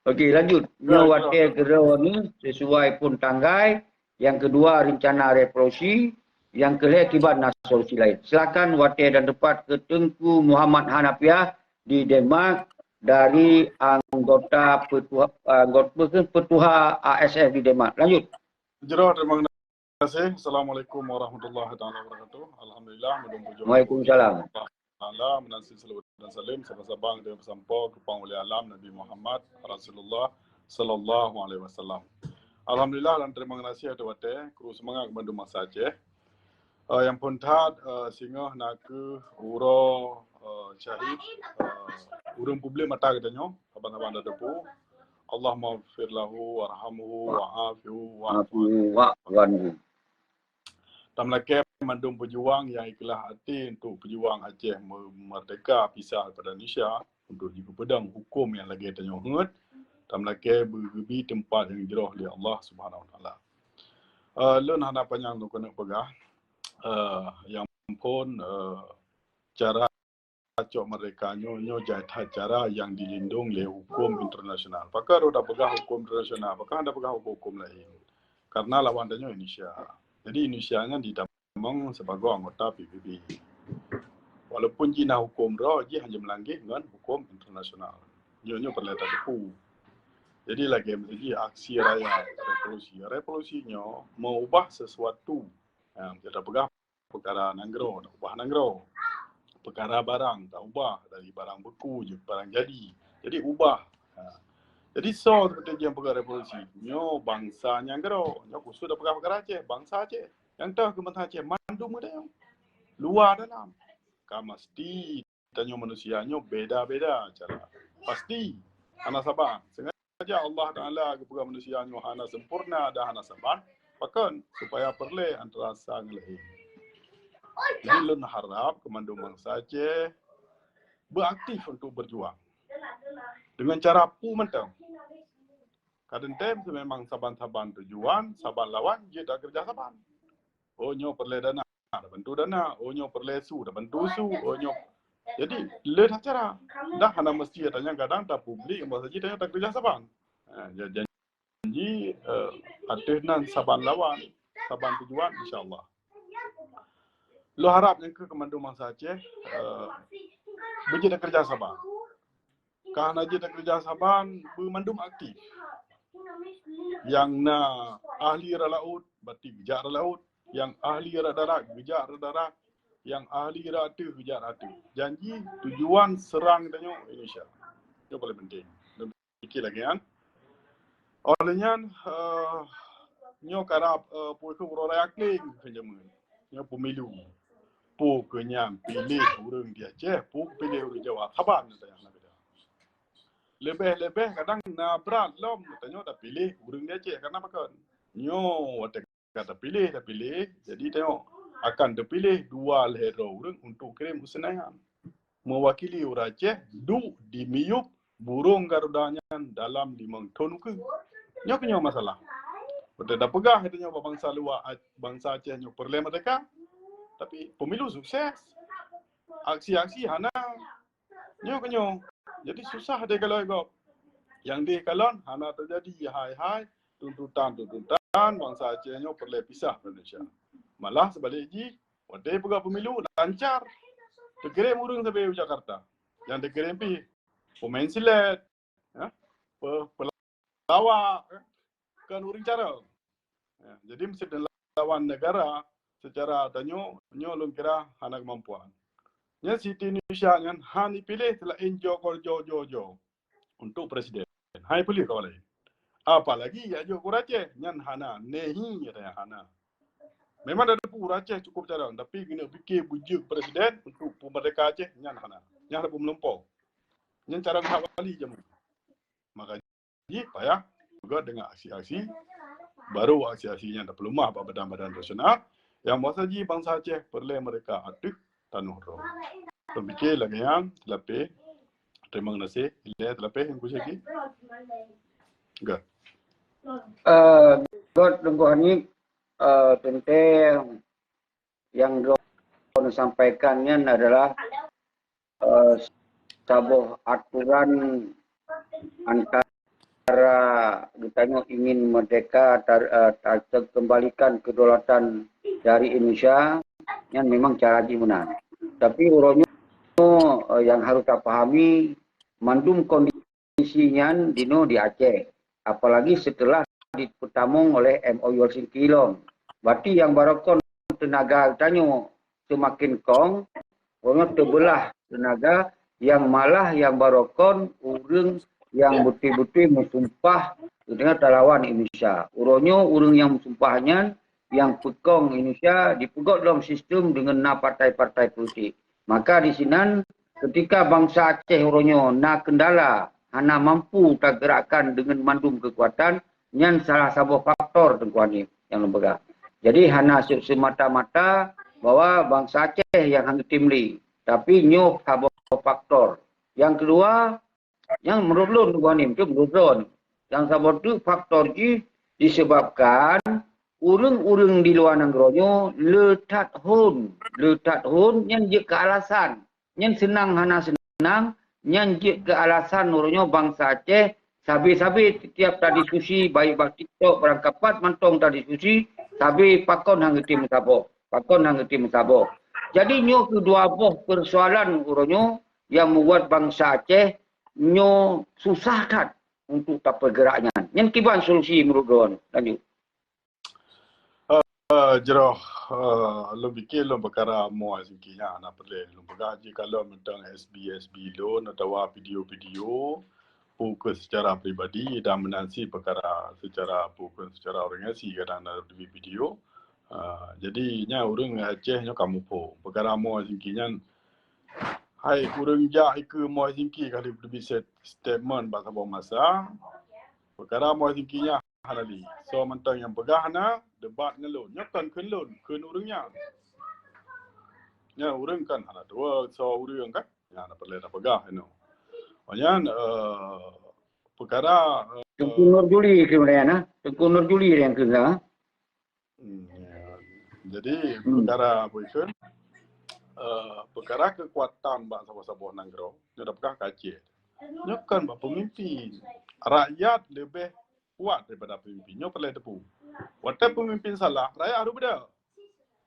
Okey, lanjut. Nyoe watèe keudroe ni sesuai pun tanggai, yang kedua rencana revolusi, yang kelhèe kiban na solusi lain. Silakan watèe dan tempat ke Teungku Muhammad Hanafiah di Denmark dari anggota petuha, anggota petuha A S F di Denmark. Lanjut. Jroh, terima kasih. Assalamualaikum warahmatullahi taala wabarakatuh. Alhamdulillah, mandum puji Waalaikumsalam. Allah Taala, meunan cit seulaweuet dan saleuem saban-saban dan peusampoe keu Panghulèe Alam Nabi Muhammad Rasulullah sallallahu alaihi wasallam. Alhamdulillah dan terima kasih atas watèe, kru seumangat keu mandum bansa Aceh. Eh, nyang phôn that, eh, singoh na kheueh uroe, eh, syahid, eh, ureueng publik mata geutanyoe, saban-saban tateupeue. Allahummaghfir lahu warhamhu wa'afihu wa'fu anhu. Afihu wa'fu anhu. Tameulakèe mandum peujuang nyang ikhlaih até untuk peujuang Aceh me-, merdeka pisah daripada Indonesia, untuk jipeupeudong huköm nyang lagèe tanyoe heuet, tameulakèe beugeubri teumpat nyang jroh lé Allah Subhanahu Wa Taala. Eh, lôn hana panyang lôn keuneuk peugah. Eh, nyang phôn, eh, cara cok merdeka nyoe, nyoe jai that cara nyang dilindong lé huköm internasional. Pakon droe tapeugah huköm internasional, pakon hana peugah huköm-huköm laén. Karena lawan tanyoe Indonesia. Jadi Indonesia nyan ditamong sibagoe anggota P B B. Walaupun jih na huköm droe, jih hana meulanggar ngon huköm internasional. Nyoe, nyoe peureulèe tateupeue. Jadi lagèe miseujih aksi raya revolusi. Revolusi nyoe meuubah sesuatu. Ha, kita peugah peukara nanggroe, taubah nanggroe. Peukara barang, taubah dari barang beku jeuet barang jadi. Jadi ubah. Ha. Jadi soe seperti nyang peugah revolusi? Nyoe bansa nanggroe. Nyoe khusus tapeugah peukara Aceh, bansa Aceh. Nyang toh keu bansa Aceh mandum geutanyoe. Luwa dalam. Ka meusti tanyoe manusia nyoe beda-beda cara. Pasti hana saban. Sengaja Allah Taala geupeugah manusia nyoe hana sempurna dan hana saban. Pakon? Supaya peureulèe antara sa ngon laén. Jadi lôn harap keu mandum bansa Aceh beuaktif untuk berjuang. Dengan cara peue mantong. Kadang tem memang saban-saban tujuan, saban lawan jeuet takeureuja saban. Oh, nyoe peureulèe dana, tabantu dana. Oh, nyoe peureulèe su, tabantu su. Oh, nyoe. Jadi, le that cara. Dah hana meusti tanyoe kadang tapublik, masa jih tanyoe takeureuja saban. Ha, ja-, janji, eh, ateueh nan saban lawan, saban tujuan, insya Allah. Lôn harap nyang keu keu mandum bansa Aceh, eh, beujeuet takeureuja saban. Ka hana jeuet takeureuja saban, beumandum aktif. Nyang na ahli rot laôt, berarti geujak rot laôt. Nyang ahli rot darat, geujak rot darat. Nyang ahli rot ateueh, geujak rot ateueh. Janji tujuan seurang tanyoe Indonesia. Nyoe paling penting. Pikir lagèe nyan. Óh lheueh nyan, eh, nyoe karab, eh, peue kheun uroe raya keulieng keu jameun. Nyoe pemilu. Peue keu nyan piléh ureueng di Aceh, peue keu piléh ureueng Jawa. Saban nyang tanyong na beda. Leubeh-leubeh kadang na brat lom tanyoe tapiléh ureueng di Aceh. Karena pakon? Nyoe watèe ka tapiléh, tapiléh. Jadi tanyoe akan tapiléh dua lhèe droe ureueng untuk kirém u Senayan. Mewakili ureueng Aceh duek di miyueb burông Garuda nyan dalam limong thon ukeue. Nyoe keuh nyoe masalah. Beutôi tapeugah tanyoe bak bansa luwa, bansa Aceh nyoe peureulèe merdeka, tapi pemilu sukses. Aksi-aksi hana. Nyoe keuh nyoe. Jadi susah deh kalau gob. Nyang deh kalon hana teujadi hai-hai tuntutan-tuntutan bansa Aceh nyoe peureulèe pisah Indonesia. Malah seubalik jih, watèe peugah pemilu lancar. Teukirém ureueng sabe u Jakarta. Nyang teukirém pih peumain silet, ya, pe-, peulawak, ya, kon ureueng carông. Ya, jadi meusti lawan negara secara tanyoe, nyoe lôn kira hana keumampuan. Nyan Siti Nursyiah nyan han ipiléh seulaén Jo Kor Jo Jo Jo untuk presiden. Han ipiléh kawan laén. Apalagi jak jok keu ureueng Aceh, nyan hana. Nehi, kata nyan hana. Memang dah teupeu ureueng Aceh cukup carông, tapi keuneuk pike beujeuet presiden untuk peumerdeka Aceh, nyan hana. Nyan hana peumeulumpo. Nyan carông that wali jameun. Maka jih payah juga dengan aksi-aksi, baru aksi-aksi nyan tapeuleumah bak badan-badan nasional, nyang masa jih bansa Aceh peureulèe merdeka ateueh tanoh droe. Peumiké lagèe nyan, teulapeh. Terima kasih. Ilèe teulapeh nyang khusus lagi. Ga. Eh, Teungku Hanif, eh, teuntèe nyang droeneuh sampaikan nyan adalah, eh, saboh aturan antara geutanyoe ingin merdeka tar-, eh, ta-, terkembalikan kedaulatan dari Indonesia, nyan memang cara jih meunan. Tapi uroe nyoe, eh, nyang harôh tapahami, mandum kondisi nyan dinoe di Aceh, apalagi setelah dipeutamong oleh M O U Helsinki lom. Berarti nyang baroekon teunaga geutanyoe seumaken kong, uroe nyoe teubeulah teunaga nyang malah nyang baroekon ureuëng nyang beutôi-beutôi meusumpah geutanyoe talawan Indonesia. Uroe nyoe ureuëng nyang meusumpah nyan nyang peukong Indonesia dipeugöt lom sistem deungon na partai-partai politik. Maka di sinan, ketika bansa Aceh uroe nyoe na kendala, hana mampu tageurakkan deungon mandum keukuatan, nyan salah saboh faktor Teungku Hanif nyang lôn peugah. Jadi hana se-, semata-mata bahwa bansa Aceh nyang hana tem lé, tapi nyoe saboh faktor. Nyang keudua, nyang menurut lôn Teungku Hanif, tu menurut lôn. Nyang saboh teuk faktor jih disebabkan ureuëng-ureuëng di luwa nanggroe nyoe le that hon, le that hon nyan jeuet keu alasan. Nyan seunang hana seunang, nyan jeuet keu alasan uroe nyoe bansa Aceh sabe-sabe tiep-tiep tadiskusi, baik bak TikTok barangkapat mantong tadiskusi, sabe pakon han geutem meusaboh, pakon han geutem meusaboh. Jadi nyoe keudua boh persoalan uroe nyoe nyang meubuet bansa Aceh nyoe susah that untuk tapeugerak nyan. Nyan kiban solusi menurut droen? Lanjut. Eh, jroh, eh, lôn pikir lôn peukara moe singki nyan hana peureulèe lôn peugah jih, kalau mantong S B S B lôn atawa video-video, peue keu secara pribadi dan meunan cit peukara secara peue keu secara ureueng asai kadang na teubiet video. Ah, jadi nyan ureueng Aceh nyoe ka muphom. Peukara moe singki nyan, hai ureueng jak ikeue moe singki ka teubiet statement bak saboh masa. Peukara moe singki nyan hana lé. Soe mantong nyang peugah hana, debat ngon lôn. Nyoe kon kheun lôn, kheun ureueng nyan. Nyan ureueng kan hana tuwoe soe ureueng kan. Nyan hana peureulèe tapeugah inoe. Nyan, eh, peukara, eh, Teungku Nur Juli keuneuk na. Teungku Nur Juli nyang keuneuk na. Hmm, ya. Jadi, hmm, peukara apa itu? Eh, peukara keukuatan bak saboh-saboh nanggroe, nyoe tapeugah ka Aceh. Nyoe kon bak peumimpin. Rakyat leubeh kuat daripada peumimpin. Nyoe peureulèe teupeu. Watèe peumimpin salah, rakyat harôh beudôh.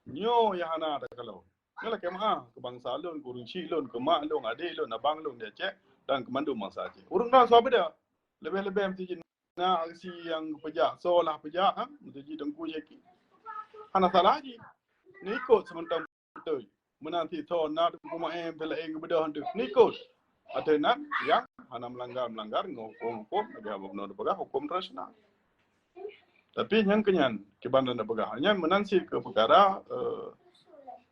Nyoe nyang hana takalon. Nyoe lakèe meu'ah keu bansa lôn, keu ureueng chik lôn, keu mak lôn, adék lôn, abang lôn di Aceh dan keu mandum bansa Aceh. Ureueng droe soe beudôh. Leubeh-leubeh meusti jih na aksi nyang peujak, soe lah peujak, ha? Meusti jih Teungku Syeki. Hana salah jih. Neuikot seumantong beutôi. Meunan cit soe na Teungku Maem, soe laén geubeudôh han deuh. Neuikot. Ateueh nan nyang hana meulanggar-meulanggar ngon huköm-huköm, lagèe bunoe tapeugah huköm internasional. Tapi nyang keu nyan, kiban lôn peugah, nyan meunan cit keu peukara, eh,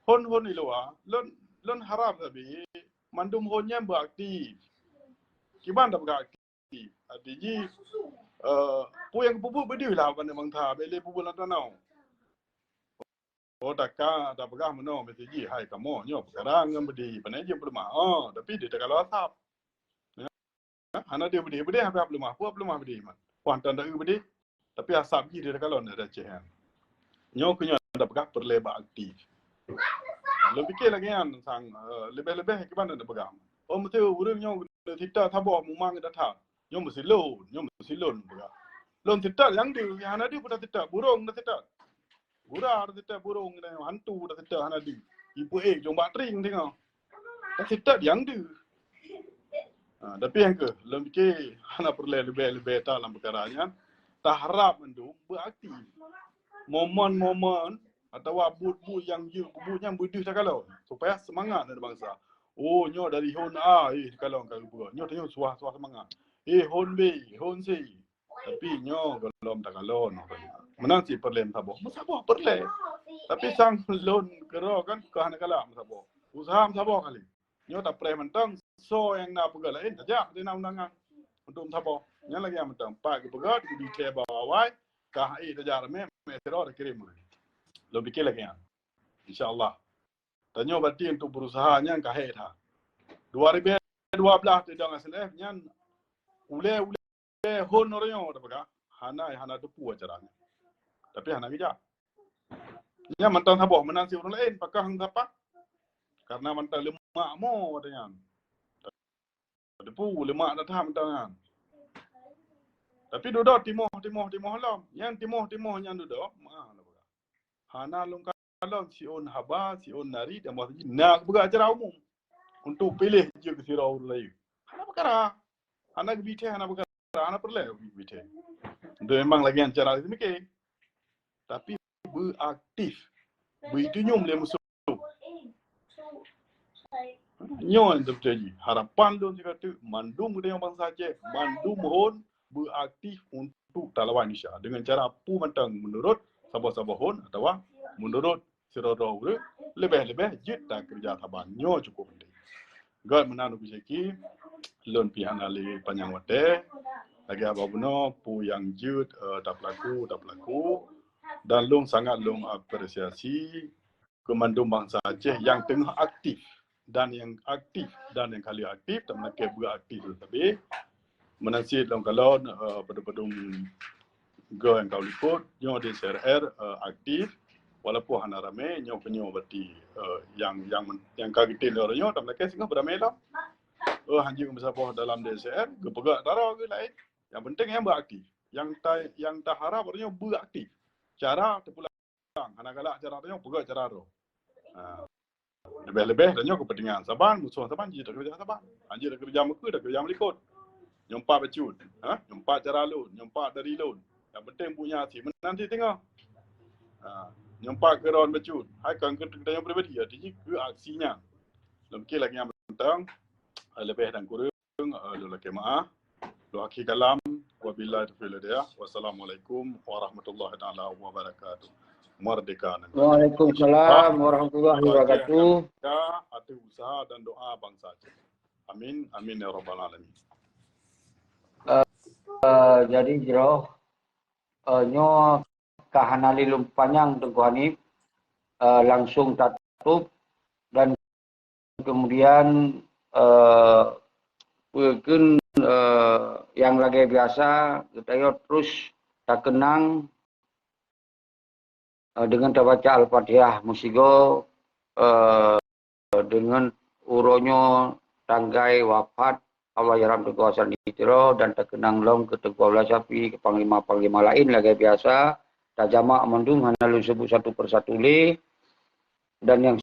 hon-hon di luwa, lôn, lôn harab sabe mandum hon nyan beuaktif. Kiban tapeugah aktif. Arti jih, eh, peue nyang geupeubuet beudeuh lah bak bansa, bèk lé peubuet lam tanoh. Oh, taka tapeugah meunoe, meusti jih, hai kamoe nyoe peukara ngon beudé, pane jeuet peuleumah. Oh, tapi deuh takalon asab. Ya. Hana deuh beudé, beudé hana peuleumah, peue peuleumah beudé man. Wah, tan deuh beudé. Tapi asab jih deuh takalon dari Aceh nyan. Nyoe keu nyoe tapeugah peureulèe bak aktif. Lôn pikir lagèe nyan sang, eh, leubeh-leubeh kiban tapeugah. Oh, meusti ureueng nyoe sita saboh mumang that-that. Nyoe meusilôn, nyoe meusilôn peugah. Lôn seutôt nyang deuh, nyang hana deuh pun taseutôt, burông taseutôt. Gura taseutôt, burông, hantu taseutôt hana deuh. Ipeuék jong bak tring teungoh. Taseutôt nyang deuh. Ha, tapi nyang keuh, lôn pike hana peureulèe leubeh-leubeh that lam peukara nyan. Taharab mandum beuaktif. Momen-momen atawa buet-buet nyang jeuet peubuet nyan beudeuh takalon supaya seumangat lé bansa. Oh, nyoe dari hon A, eh, takalon ka geupeugah. Nyoe tanyoe suah-suah seumangat. Eh, hon B, hon C. Tapi nyoe gohlom takalon. Meunan cit peureulèe meusaboh. Meusaboh peureulèe. Tapi sang lôn keudroe kan ka hana galak meusaboh. Useuha meusaboh kali. Nyoe tapreh mantong, soe nyang na peugah laén, tajak di na undangan untuk meusaboh. Nyan lagèe nyan mantong, pat geupeugah, geubri thèe bak awai, ka hai tajak ramè, mè sidroe takirém. Lôn pike lagèe nyan. Insya Allah. Tanyoe berarti untuk berusaha nyan ka hék that. Dua ribu dua belas teudong S N F nyan, ulèe-ulèe hon uroe nyoe tapeugah, hana, hana teupeu acara nyan. Tapi hana geujak. Nyan mantong saboh, meunan sit ureueng laén, pakon hana sapat. Karena mantong leumak mo watèe nyan. Teupeue leumak that-that mantong nyan. Tapi dudoe timoh, timoh, timoh lom. Nyang timoh-timoh nyang dudoe, meu'ah lôn peugah. Hana lôn kalon siôn haba, siôn nari, dan boh siji na peugah acara umum untuk piléh jeuet keu sidroe ureueng laén. Hana peukara. Hana geubithèe, hana peukara, hana peureulèe geubithèe. Untuk memang lagèe nyan cara seumiké. Tapi beuaktif, beuitunyum lé musoh. Nyoe nyang teupeuteuji. Harapan lôn sigoe teuk mandum geutanyoe bansa Aceh, mandum hon beuaktif untuk talawan Indonesia deungon cara peue mantong meunurot saboh-saboh hon atawa meunurot sidroe-droe ureueng, leubeh-leubeh jeuet takeureuja saban. Nyoe cukup penting. Göt meunan Teungku Syeki, lôn pih hana lé panyang watèe. Lagèe haba bunoe, peue nyang jeuet, eh, tapeulaku, tapeulaku. Dan lôn sangat lôn apresiasi keu mandum bansa Aceh nyang teungoh aktif dan nyang aktif dan nyang ka lheueh aktif, tameulakèe beuaktif lom sabe. Meunan cit lôn kalon, eh, padum-padum goe nyang ka likot, nyoe di C R R, eh, aktif, walaupun hana ramé, nyoe keunyoe berarti, eh, nyang, nyang, nyang ka geutem lé uroe nyoe, tameulakèe singoh beuramé lom. Oh, hanjeuet meusaboh dalam D C R, geupeugah taro geuh laén. Nyang penting nyang beuaktif. Nyang ta-, nyang taharap uroe nyoe beuaktif. Cara teupulang, hana galak cara tanyoe, peugah cara droe. Ha. Leubeh-leubeh tanyoe keupeuntengan saban, musoh saban, jeuet takeureuja saban. Hanjeuet takeureuja meukeue, takeureuja meulikot. Nyoe pat bacut, ha? Nyoe pat cara lôn, nyoe pat dari lôn. Nyang penting buet nyan até meunan cit teungoh. Ha. Nyoe pat keu droen bacut. Hai kon keu tanyoe pribadi, até jih keu aksi nyan. Lôn pikir lagèe nyan mantong, leubeh dan kureueng, eh, lôn lakèe meu'ah. Lôn akhé kalam, wabillahi taufiq wal hidayah. Wassalamualaikum warahmatullahi taala wabarakatuh. Merdeka negara. Waalaikumsalam warahmatullahi wabarakatuh. Doa, usaha dan doa bansa Aceh. Amin, amin ya rabbal alamin. Eh, eh, jadi jroh, eh, nyoe ka hana lé lôn panyang Teungku Hanif, eh, langsung tatôp dan kemudian, eh, peue kheun, eh, nyang lagèe biasa, geutanyoe terus takeunang, eh, deungon tabaca Al-Fatihah meusigoe, eh, deungon uroe nyoe tanggai wafat Allahyarham Teungku Hasan di Tiro dan takeunang lom keu Teungku Abdullah Syafi'i, keu panglima-panglima laén lagèe biasa, tajamak mandum hana lôn seubut satu persatu lé, dan nyang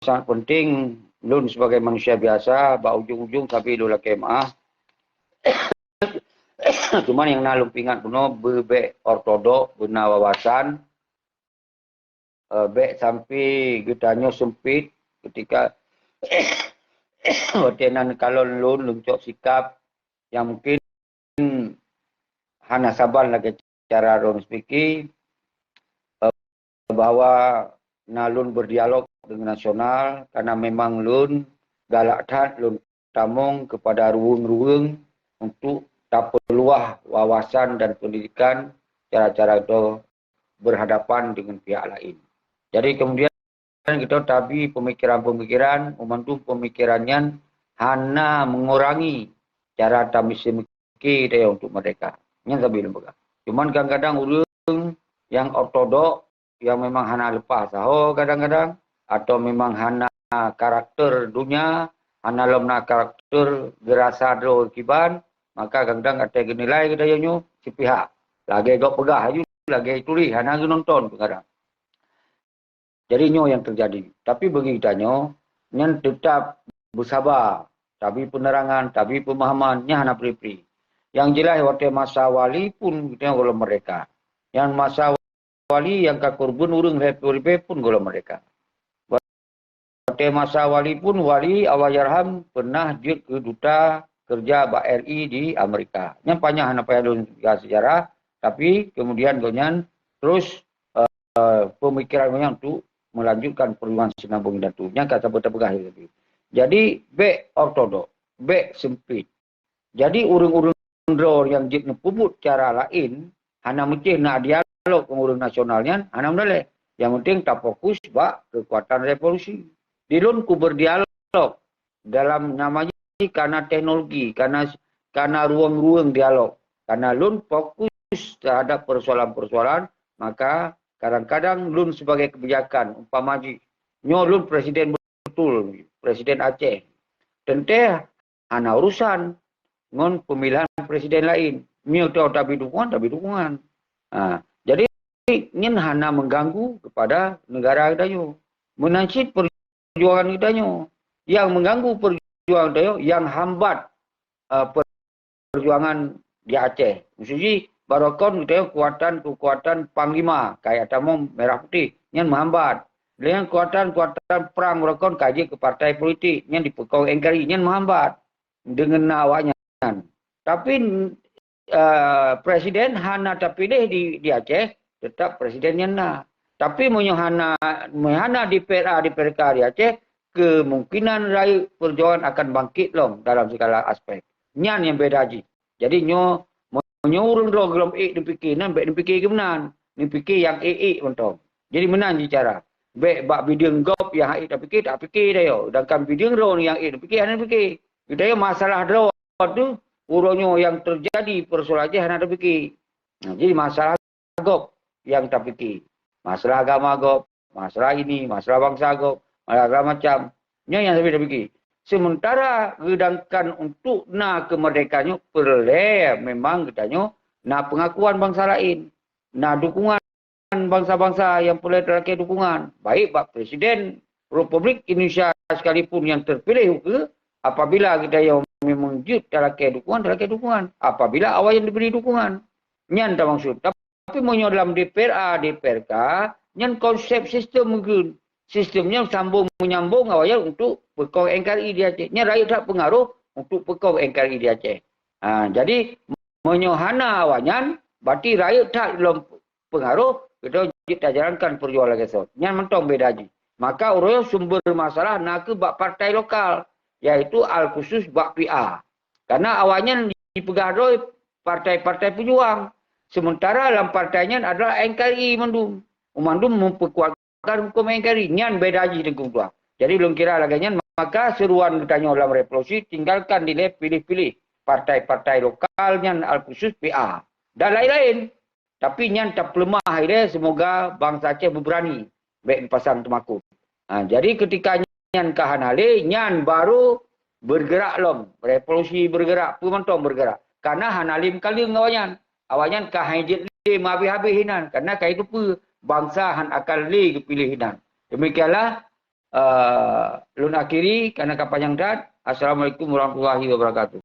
sangat penting, lôn sibagai manusia biasa, bak ujong-ujong sabe lôn lakèe meu'ah. Cuman nyang na lôn peuingat bunoe, beubèk ortodok, beuna wawasan, eh, bèk sampai geutanyoe seumpit ketika watèe na neukalon lôn, lôn cok sikap nyang mungkin hana saban lagèe cara droen speaking, eh, bahwa na lôn berdialog dengan nasional, karena memang lôn galak that lôn tamong kepada ruweueng-ruweueng untuk tapeuluah wawasan dan pendidikan cara-cara droe berhadapan dengan pihak lain. Jadi kemudian kita tabi pemikiran-pemikiran, membantu pemikiran nyan hana mengurangi cara tamisi mikir daya untuk merdeka. Nyan sabe lôn peugah. Cuman kadang-kadang ureueng nyang ortodok, nyang memang hana leupah saho kadang-kadang, atau memang hana karakter dunia, hana lom na karakter geurasa droe kiban, maka kadang-kadang até geunilai geutanyoe nyoe sipihak. Lagèe gob peugah aju, lagèe tuléh, hana geunonton kadang. Jadi nyoe nyang teujadi. Tapi bagi geutanyoe, nyan teutap beusaba, tabi peunerangan, tabi peumahaman, nyan hana pri-pri. Nyang jeulaih watèe masa wali pun geutanyoe gohlom merdeka. Nyang masa wali nyang ka keureubeuen ureueng lhèe ploh ribèe pun gohlom merdeka. Watèe masa wali pun, wali Allahyarham peunah jeuet keu duta keureuja bak R I di Amerika. Nyan panyang hana payah lôn peugah seujarah, tapi kemudian gobnyan terus, eh, pemikiran gobnyan untuk melanjutkan perjuangan sinambong dan tu. Nyan ka sabe tapeugah tadi. Jadi, bèk ortodok, bèk seumpit. Jadi, ureueng-ureueng droe nyang jeuet neupeubuet cara laén, hana meusti na dialog ngon ureueng nasional nyan, hana meudaleh. Nyang penting tafokus bak keukuatan revolusi. Di lôn ku berdialog dalam nama jih kana teknologi, kana, kana ruweueng-ruweueng dialog. Kana lôn fokus terhadap persoalan-persoalan Maka kadang-kadang lôn sebagai kebijakan, umpama jih, nyoe lôn presiden betul, presiden Aceh. Teuntée hana urusan ngon pemilihan presiden laén. Meunyoe tabi dukungan, tabi dukungan. Ha, jadi nyan hana mengganggu kepada negara geutanyoe. Meunan cit perjuangan geutanyoe. Yang mengganggu perjuangan geutanyoe, yang hambat, eh, perjuangan di Aceh. Maksud jih, baroekon geutanyoe kekuatan-kekuatan panglima, kaya tamong merah putih, nyan meuhambat. Dengan kekuatan-kekuatan perang baroekon ka jeuet keu partai politik, nyan dipeukong N K R I, nyan meuhambat deungon na awaknyan. Tapi, eh, presiden hana tapiléh di, di Aceh, tetap presiden nyan na. Tapi meunyoe hana, meunyoe hana di P R A, di P R K di Aceh, kemungkinan rayeuk perjuangan akan bangkit lom dalam segala aspek. Nyan nyang beda jih. Jadi nyoe, meunyoe ureuëng droe gohlom ék neupike, nyan bék neupike keu meunan. Neupike nyang ék-ék mantong. Jadi meunan jih cara. Bék bak bideueng gob nyang hana ék tapike, tapike dah yo. Sedangkan bideueng droe nyang ék neupike, hana neupike. Geutanyoe masalah droe tu, uroe nyoe nyang teujadi persoalan jih hana tapike. Nah, jadi masalah gob nyang tapike. Masalah agama gob, masalah ini, masalah bansa gob, masalah segala macam. Nyoe nyang sabe tapike. Sementara geudankan untuk na keumeurdekaan nyoe peureulée memang geutanyoe na pengakuan bansa laén, na dukungan bansa-bansa nyang peureulée talakée dukungan, baik bak Presiden Republik Indonesia sekalipun nyang terpilih ukeue, apabila geutanyoe memang jeuet talakée dukungan, talakée dukungan. Apabila awaknyan diberi dukungan, nyan tamaksud. Tapi meunyoe dalam D P R A, D P R K, nyan konsep sistem mungkin. Sistem nyan sambung menyambung awaknyan untuk peukong N K R I di Aceh. Nyan rayeuk that pengaruh untuk peukong N K R I di Aceh. Ha, jadi, meunyoe hana awaknyan, berarti rayeuk that lom pengaruh, geutanyoe jeuet tajalankan perjuangan lagée soe. Nyan mantong beda jih. Maka uroe sumber masalah na keuh bak partai lokal, yaitu al khusus bak P A. Karena awaknyan dipeugah droe partai-partai pejuang. Sementara lam partai nyan adalah N K R I mandum. Mandum memperkuatkan hukum N K R I. Nyan beda jih Teungku Tuan. Jadi lôn kira lagée nyan, maka seruan geutanyoe lam revolusi tinggalkan dilée pilih-pilih partai-partai lokal nyan al khusus P A dan lain-lain. Tapi nyan tapeuleumah ilée, semoga bansa Aceh beubeurani bék dipasang teumakot. Ha, jadi ketika nyan ka hana lé, nyan baru bergerak lom, revolusi bergerak, peue mantong bergerak. Karena hana lé meukaleueng awaknyan. Awaknyan ka hai jeuet lé meuhabéh-habéh inan, karena ka itu peue bansa han akan lé geupiléh inan. Demikianlah, eh, lôn akhiri karena ka panyang that. Assalamualaikum warahmatullahi wabarakatuh.